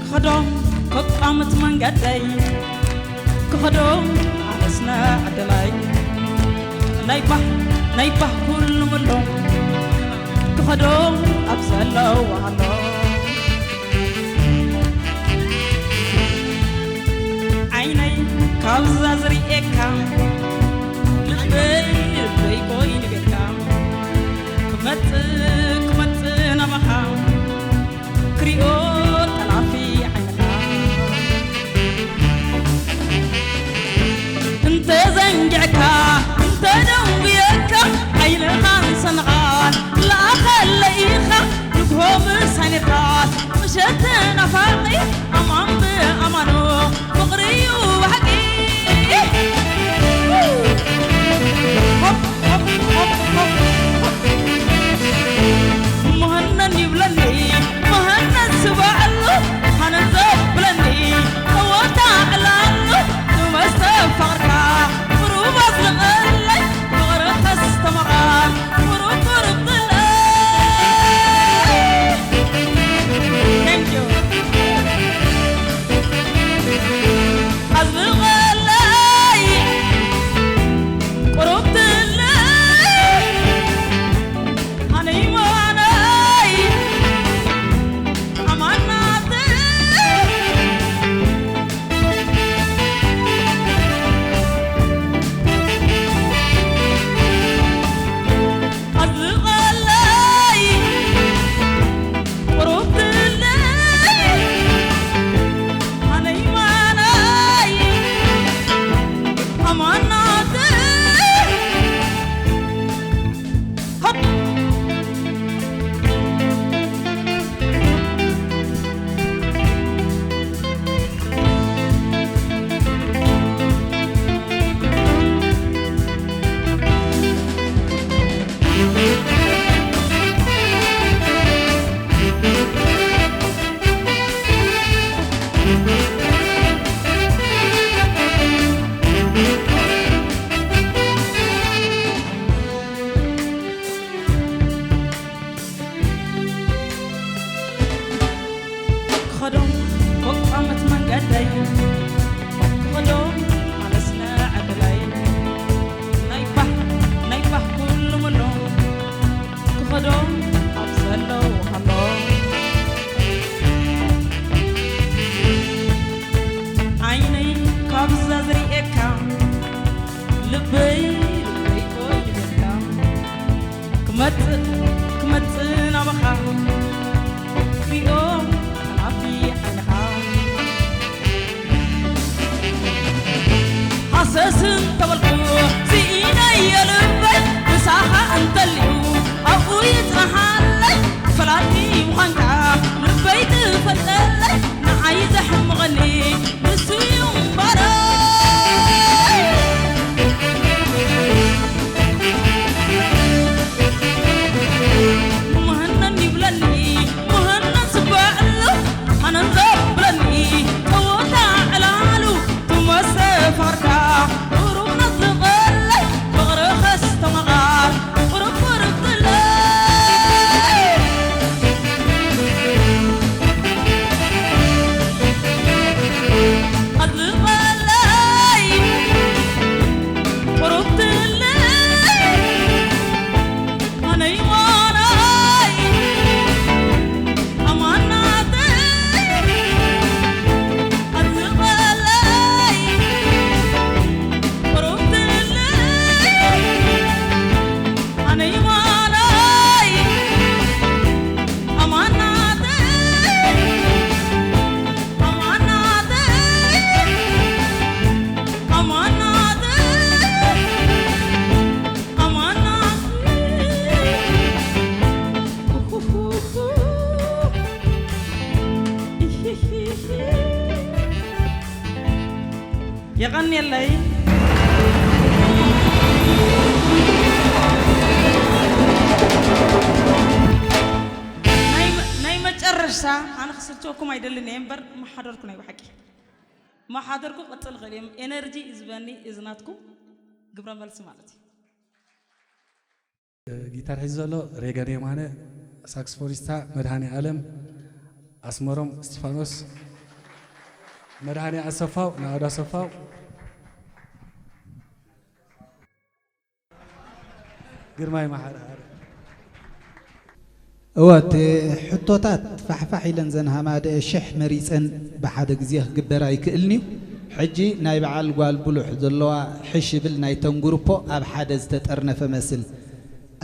ክኸዶ ከቋምት መንገደይ ክኸዶ ኣነስነ ዕድለይ ናይ ባህ ናይ ባህ ኩሉ ምሎ ክኸዶ ኣብ ዘለዋ ኣሎ ዓይነይ ካብዛ ዝርእየካ ልበይ ልበይ ኮይኑ ቤትካ ክመጽእ ክመጽእ ናባኻ ክሪኦ ጠላፊ ዓይንኻ እንተ ዘንጊዕካ እንተ ደንጉየካ ዓይንኻን ሰንቓን ለኣኸለይ ኢኻ ንግሆ ምሳኔርካስ ምሸት ናፋቂ ኣማን ብኣማኑ ፍቕሪ እዩ ብሓቂ መሃነን ይብለኒ መሃነን ስባ የቐንየለይ። ናይ መ-፣ ናይ መጨረሻ ኣነ ክስልቸወኩም ኣይደልን እየ እምበር፣ መሓደርኩ ናይ ብሓቂ። መሓደርኩ ክቕጽል ይኽእል እየ። ኤነርጂ እዩ ዝበኒ፣ እዚ ናትኩም ግብረ መልሲ ማለት እዩ። ጊታር ሒዙ ዘሎ ሬገን የማነ፣ ሳክስፎኒስታ መድሃኔ ኣለም፣ ኣስመሮም እስቲፋኖስ፣ መድሃኔ ኣሰፋው፣ ናኦድ ኣሰፋው፣ ግርማይ መሓሪ። እወ፣ እቲ ሕቶታት ፋሕፋሕ ኢለን ዘን ሃማደአ ሽሕ መሪጸን ብሓደ ግዜ ክግበር ኣይክእልን እዩ። ሕጂ ናይ በዓል ጓል ብሉሕ ዘለዋ ሕሽ ይብል ናይ ተንጉርፖ ኣብ ሓደ ዝተጠርነፈ መስል።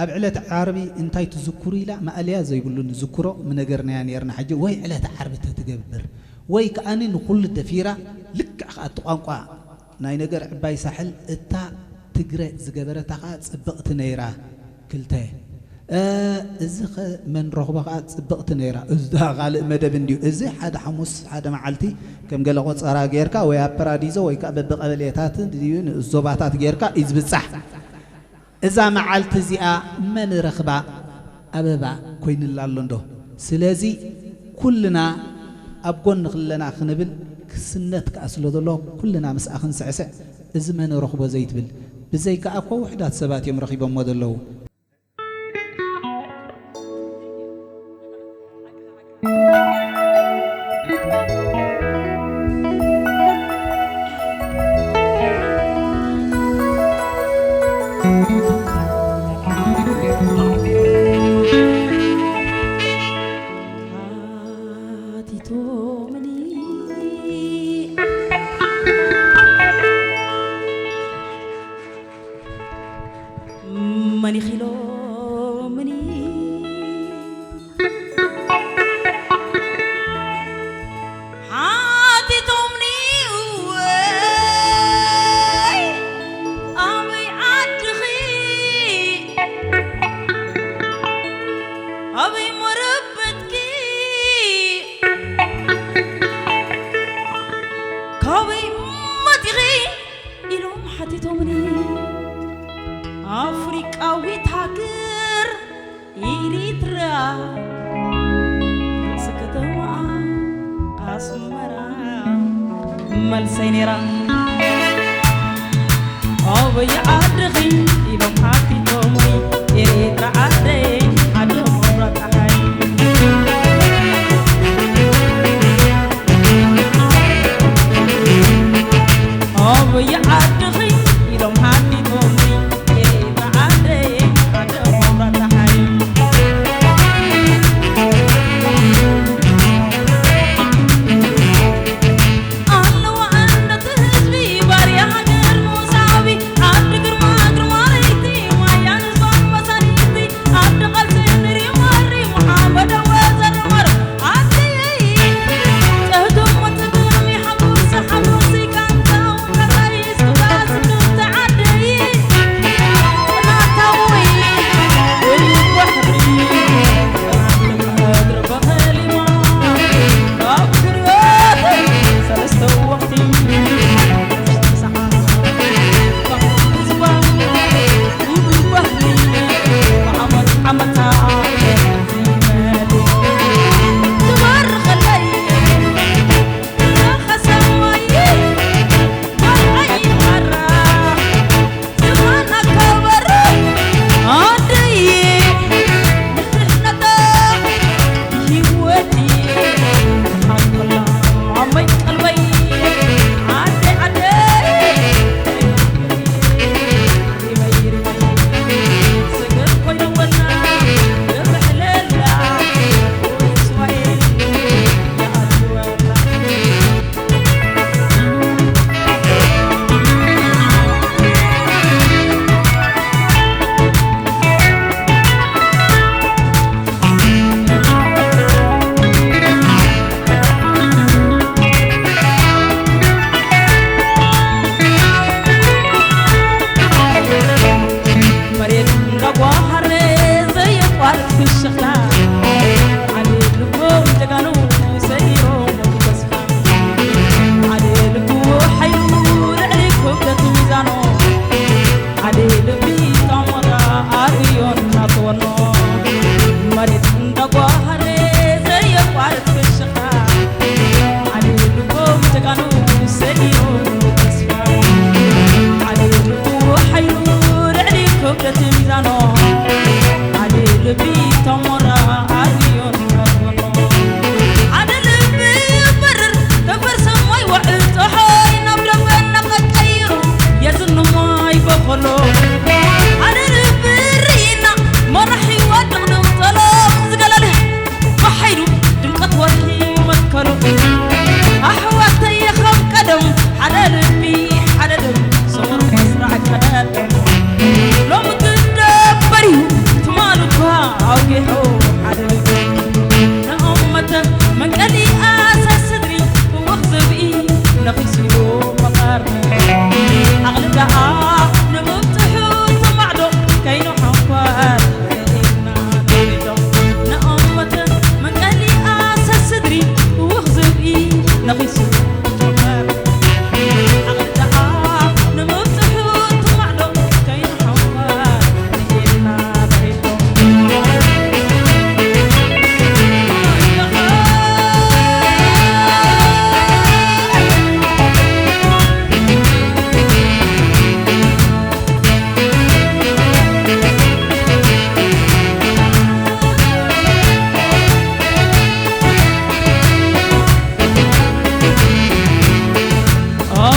ኣብ ዕለት ዓርቢ እንታይ ትዝክሩ ኢላ ማእለያ ዘይብሉ ንዝክሮ ምነገርናያ ነርና። ሕጂ ወይ ዕለት ዓርቢ ተትገብር ወይ ከኣኒ ንኹሉ ደፊራ ልክዕ ከኣ እቲ ቋንቋ ናይ ነገር ዕባይ ሳሕል እታ ትግረ ዝገበረታ ከኣ ጽብቕቲ ነይራ። ክልተ፣ እ፣ እዚ ኸ መን ረኽቦ ከኣ ጽብቕቲ ነይራ። እዚ ደኣ ካልእ መደብ እንድዩ። እዚ ሓደ ሓሙስ ሓደ መዓልቲ ከም ገለ ቆጸራ ጌርካ ወይ ኣብ ፓራዲዞ ወይ ከኣ በብቐበሌታት ድዩ ንዞባታት ጌርካ እዩ ዝብጻሕ። እዛ መዓልቲ እዚኣ መን ረኽባ? ኣበባ ኮይንላ ኣሎ እንዶ። ስለዚ ኩልና ኣብ ጎኒ ክለና ክንብል ክስነት ከኣ ስለ ዘሎ ኩልና ምስኣ ክንስዕስዕ፣ እዚ መን ረኽቦ ዘይትብል። ብዘይከኣ እኮ ውሑዳት ሰባት እዮም ረኺቦሞ ዘለዉ። ሓቲቶምኒ መን ኢኺ ኢሎምኒ ሓቲቶምኒ እወይ ኣበይ ዓድኺ ኣበይ መረበትኪ ካበይ መጺኺ ኢሎም ሓቲቶምኒ ኣፍሪቃዊት ሃገር ኤሪትራ ርእሲ ከተማኣ ኣስመራ መልሰይ ነይራ ኣበይ ዓድኺ ኢሎም ሓቲቶምኒ ኤሪትራ ዓደይ ዓዲ መብራት ጸሓይ ኣበይ ዓድኺ ኢሎም ሓቲቶምኒ ኤሪትራ ዓደይ ዓዲ መብራት ጸሓይ ኣለዋ ዓንደት ህዝቢ ባርያ ሃገር ሙሳዊ ዓዲ ግርማ ግርማ ለይቲ ማያ ንዞም መሳኒቲ ዓዲ ቃልሲ ንሪም ኣሪም ሓመድ ኣወ ዘርመር ዓደየይ ጥህቶም ወጥቶም ይሓሙስ ሓሙስ ይቃንታው ከሳይ ስጋስ ክልተ ዓደይ ጥናታዊ ወይ ባሕሪ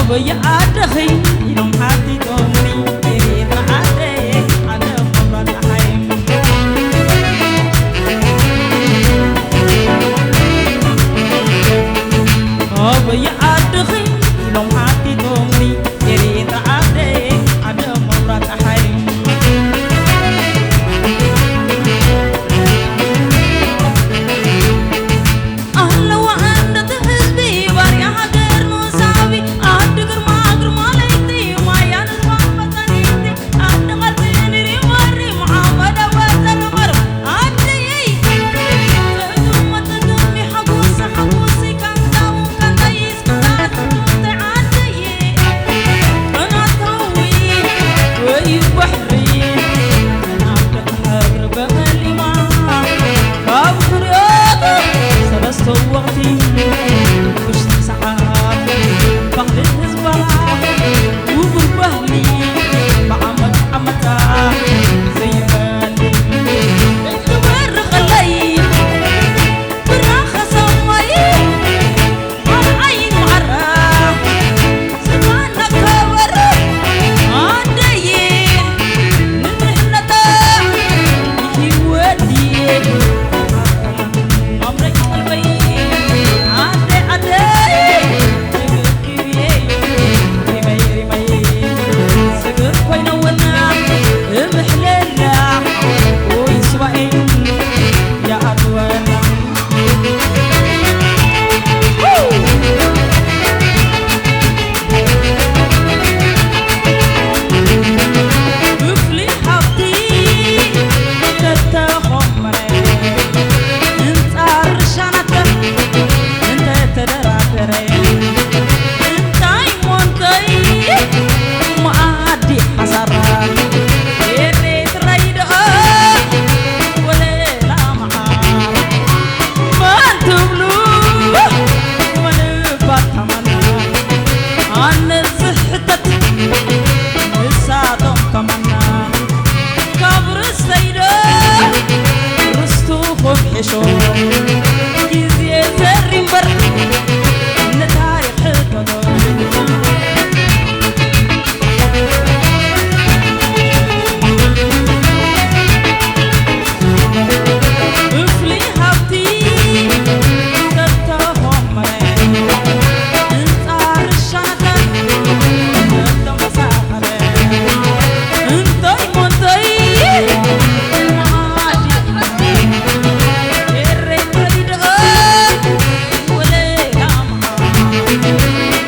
ወየ ዓድኺ ኢሎም ሓቲቶምኒ፣ ኤርትራ ዓደየ፣ ዓደ መብራት ጸሓይ። ወየ ዓድኺ ኢሎም ሓቲቶምኒ፣ ኤርትራ ዓደየ፣ ዓደ መብራት ጸሓይ። ኣለዋ እንደቲ ህዝቢ ባርያ ሃገር ንሳቢ፣ ዓዲ ግርማ ግርማ ለይቲ፣ ማያ ንዝባ መጸኒቲ፣ ዓዲ ቐልቢ ንሪ ወሪ፣ መሓመድ ኣወል ዘርቐር፣ ዓደየይ። ጥዑም መጠጥሚ ሓጎስ ሓጎስ፣ ካንዳው ካንዳይስ፣ ካንዳት ዓደየ። ቀናታዊ ወይ ባሕሪ፣ ናብ ደቂ ሃገር በቐሊማ፣ ካብ ፍርያት ሰለስተ ወቕቲ ውሽጢ ሰዓት ባህሊ ህዝባ ውቡር ባህሊ ብዓመት ዓመታ ዘይፈሊ ትበርኸለይ ብራኸ ሰማይ ኣብ ዓይን ማዕራ ዝማና ከበሮ ኣደይ ንንሕነታ ይወዲ ኣምረይ ቀልበይ ኣደ ኣደይ ሪመይ ሪመይ ስግር ኮይነወና እምሕለላ ወይ ስባኤ ያኣትወና ክፍሊ ሃብቲ ተተኾመረ ህንፃ ርሻናተ እንተተደራደረ እንታይ ሞንተይ መኣዲ ሓሳራ ኤርትራይ ደኣ ወለላ መዓር መን ትብሉ መን ባታመና ኣነ ዝሕተት ንሳቶም ከማና ካብ ርስተይዶ ርስቱኹም ሕሾ ግዜ ዘሪ እምበር ንታሪኽ ሕተቶ ክፍሊ ሃብቲ ተተኾመረ ህንፃ ርሻናታት ተተመሳኸረ እንታይ ሞንተይ መዓዲ ኤረይ ተሪድኦ ወለላ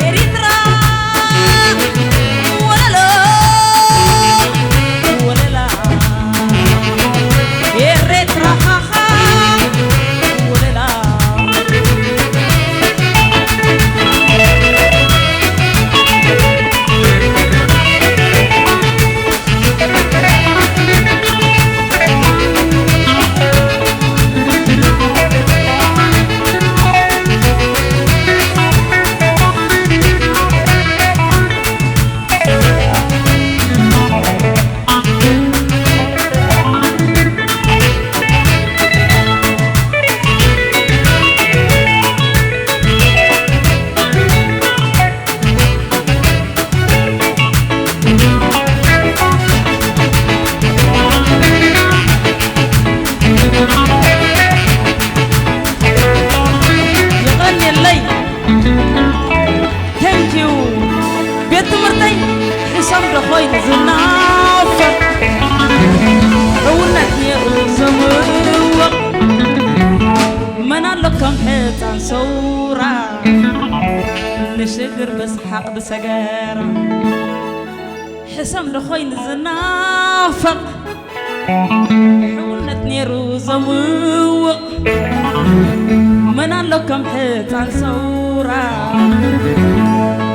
ኤሪትራ ወለሎ ወለላ ኤሬትራ ሃሃ ወለላ የቐንየለይ። Thank you። ቤት ትምህርተይ ሕሰም ዶ ኮይኑ ዝናፈቕ፣ ሕውነት ነይሩ ዘምውቕ፣ መን ኣሎ ከም ሕፃን ሰውራ፣ ንሽግር ብስሓቕ ዝሰገራ። ሕሰም ዶ ኮይኑ ዝናፈቕ፣ ሕውነት ነይሩ ዘምውቕ፣ መን ኣሎ ከም ሕፃን ሰውራ፣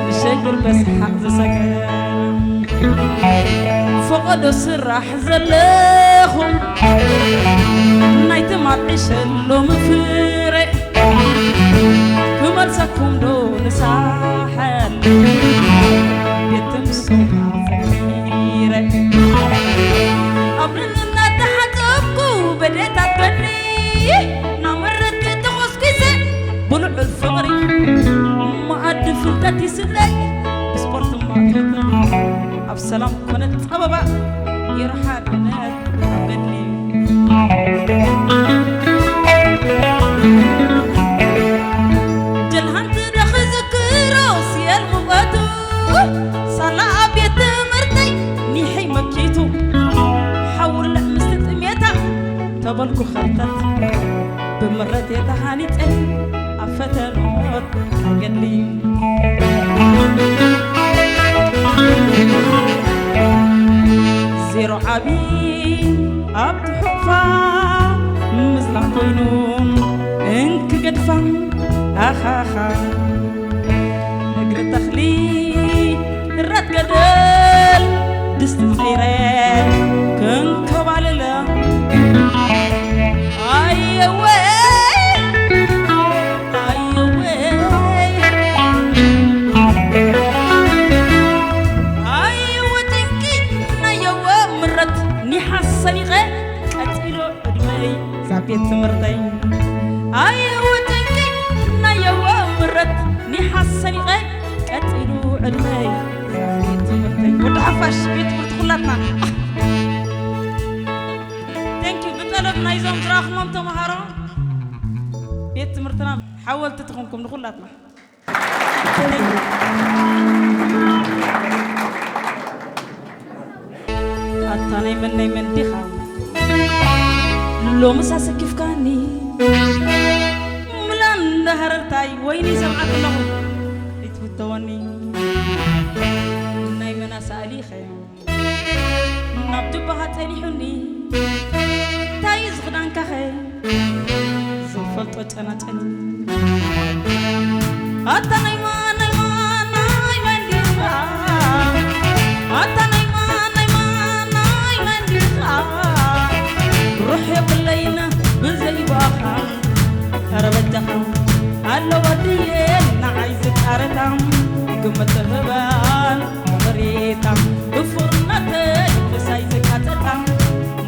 ንሸግር በስሓቕ ዝሰገር። ፈቐዶ ስራሕ ዘለኹም፣ ናይ ትማል ዕሸል ሎሚ ፍረ፣ ክመልሰኩም ዶ ንሳሕል፣ ቤት ትምስቶ ዘኪረ። ኣብ እናተሓጸብኩ በደታት በኒ፣ ናመረት ተኾስኲሰ ብልዑል ፍቕሪ፣ መኣዲ ፍልጠት ይስለይ፣ ምስ ሰላም ኮነ ጸበባ ይርሓ ድነት ገድሊ ጀልሃንቲ ደኺ ዝክሮ ስየል ሙቐቱ ሳላ ኣብ ቤት ትምህርተይ ኒሐይ መኪቱ ሓውልዕ ምስቲ ጥሜታ ተበልኩ ኸርተት ብምረት የተሃኒጸ ኣብ ፈተኖት ኣገድሊ ዜሮ ዓቢ ኣብ ትሑፋ ምዝላም ኮይኑ እንክገድፋ ኣኻኻ እግሪ ተኽሊ ራት ገደል ድስቲ ጸይረ ክንከባልለ ኣየወ ኣየወ ኣየወ ጭንቂ ናየወ ምረት ኒሓ ሰኒቐ ቀጺሎ ዕድመይ ዛብ ቤት ትምህርተይ ኣየወ ጭንቂ ናየወ ምረት ኒሓ ሰኒቐ ቀጺሉ ዕድመይ ዛብ ቤት ትምህርተይ ወዲ ሓፋሽ ቤት ትምህርቲ ኩላትና ቴንኪዩ ብጠለብ ናይዞም ዝረኣኹሞም ተምሃሮ ቤት ትምህርትና ሓወልቲ ትኹንኩም ንኹላትና ኣታ ናይ መን ናይ መን ዲኻ ሎምስ ኣሰኪፍካኒ ምላን እንዳሃረርታይ ወይኒ ሰምዓት ኣለኹ ይትፍተወኒ ናይ መን ኣሳእሊኸ ናብ ጅባኻ ጸኒሑኒ እንታይ ዝኽዳንካኸ ዝፈልጦ ጨናጨኒ ኣታ ናይ ማን ናይ ማን ናይ ማን ዲኻ ኣታ ናይ ማን ናይ ማን ናይ ማን ዲኻ ሩሕ የብለይን ብዘይ ባኻ ኧረ በጃኻ ኣለዋ ድየ ንዓይ ዝቃረታ ግምት ርህባን መሬታ ብፍቕርናተይ ምሳይ ዝቃጠታ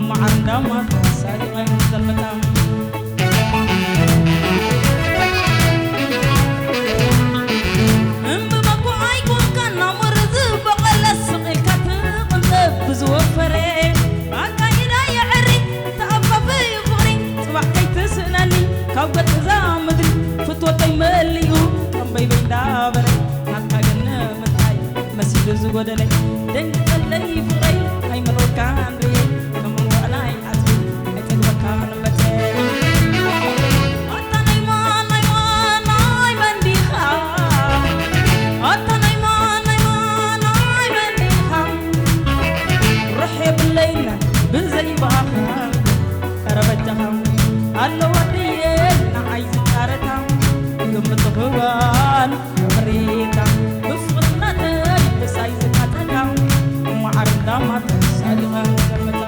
መዓር እንዳማት ሳሪቐን ዘመታ እምብባኮ ኣይኮንካ ናሙር ዝበቐለ ስቕ ኢልካ ትቕንጥብ ብዝወፈረ ኣካይዳ የዕሪ ተኣፋፈዩ ፍቕሪ ጽባሕ ከይትስእነኒ ካብ ገጽ እዛ ምድሪ ፍትወተይ መሊኡ ጠንበይበይ እንዳበለ ናትካ ግን ንምንታይ መሲሉ ዝጎደለይ ደንግጸለይ ፍቕረይ ኣይመረወካን ርየ ከም እንኳዕናይ ዓጽሚ ኣይጠግበካን መጸ ኣታ ናይ ማን ናይ ማን ናይ መን ዲኻ ኣታ ናይ ማን ናይ ማን ናይ መን ዲኻ ርሕ የብለይን ብዘይ ብኣኻ ኧረ በጃኻ ኣለዋ ድየ ንዓይ ዝቃረታ ግምት ኽዋን መሬታ ብፍቕርናተይ ብሳይ ዝቃጠታ መዓር እንዳማተ ሳሊቐ ገመታ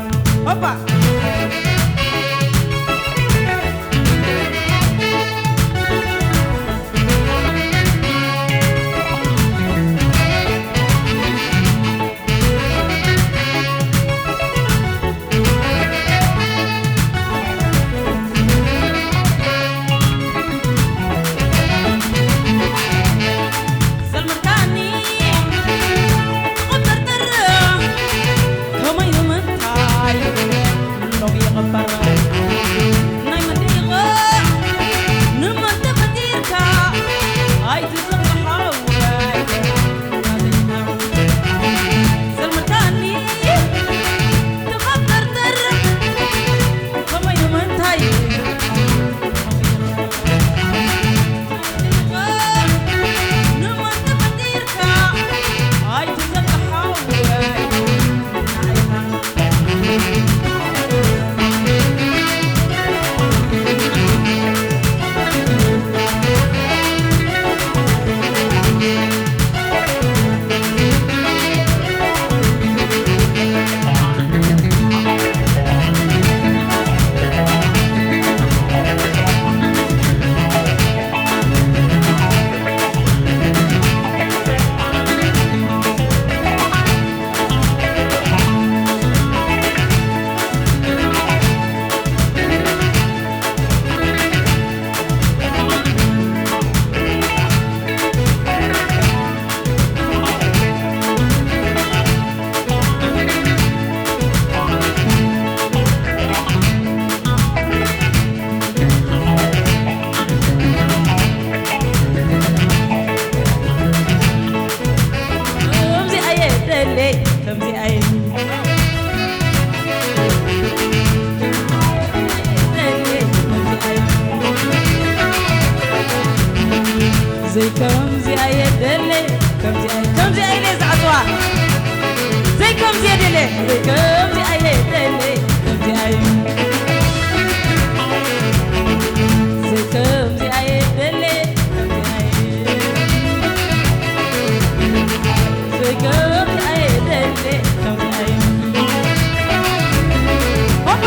ከምዚኣ እየ። ዘይከምዚኣ እየ ደለ፣ ከምዚኣ እየ፣ ከምዚኣ እየ ዝዓጽዋ። ዘይከምዚኣ ደለ፣ ዘይከምዚኣ እየ ደለ፣ ከምዚኣ እየ። ዘይከምዚኣ እየ ደለ፣ ከምዚኣ እየ። ዘይከምዚኣ እየ ደለ፣ ከምዚኣ እየ። ሆፓ!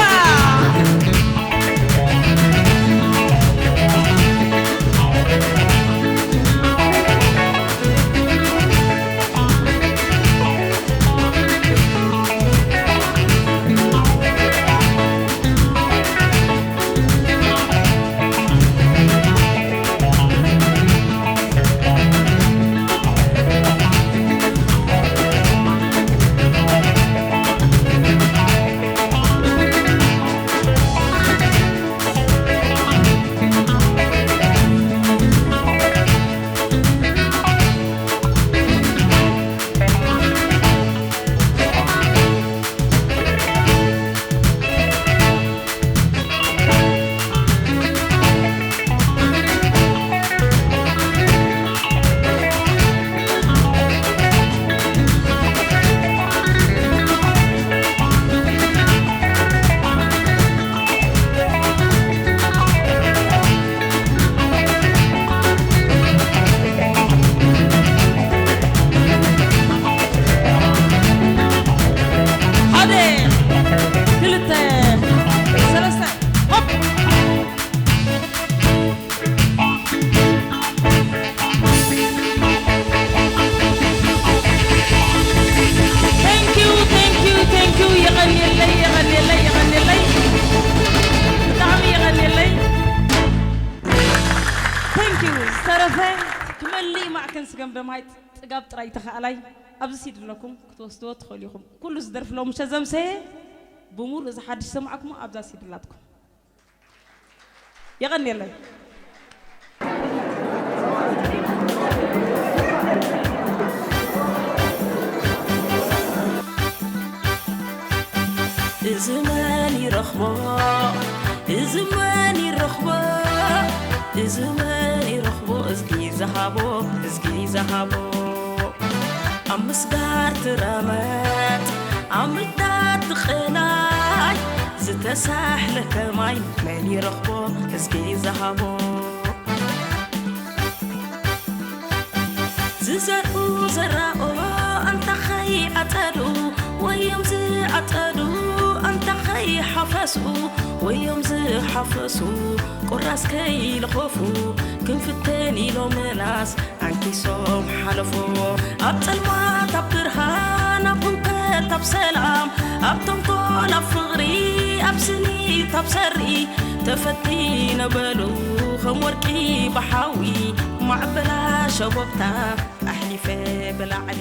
ሓደ፣ ክልተ፣ ሰለስተ፣ ሆፕ! Thank you, thank you, thank you። የቐንየለይ፣ የቐንየለይ፣ የቐንየለይ። ብጣዕሚ የቐንየለይ። Thank you። ዝተረፈ ክመልእ ማዕከን ስገም ደምሃይ ጥጋብ ጥራይ ተኻእላይ ኣብዚ ሲዲ ኣለኩም ክትወስድዎ ትኽእሉ ኢኹም። ኩሉ ዝደርፍ ሎምሸ ዘምሰየ ብሙሉእ ዝሓድሽ ሰማዕኩሞ ኣብዛ ሲዲ ኣላትኩም። የቐንየለይ። እዚ መን ይረኽቦ? እዚ መን ይረኽቦ? እዚ መን ይረኽቦ? እዝጊ ዝሃቦ፣ እዝጊ ዝሃቦ። ኣብ ምስጋር ትረመት፣ ኣብ ምዳድ ትቕላይ፣ ዝተሳሕለ ከማይ መን ይረኽቦ? እዝጊ ዝሃቦ። ዝዘርኡ ዘራኦ ኣንታ ኸይዓጸዱ፣ ወዮም ዝዓጸዱ ኣንታ ኸይሓፈሱ፣ ወዮም ዝሓፈሱ ቁራስ ከይልኸፉ፣ ክንፍተን ኢሎምናስ ኣንኪሶም ሓለፉ። ኣብ ጸልማት ኣብ ብርሃን፣ ኣብ ህውከት ኣብ ሰላም፣ ኣብ ተንኮል ኣብ ፍቕሪ፣ ኣብ ስኒት ኣብ ሰሪ፣ ተፈቲነ በሉ ከም ወርቂ ብሓዊ፣ ማዕበላ ሸቦብታ ኣሕሊፈ ብላዕሊ።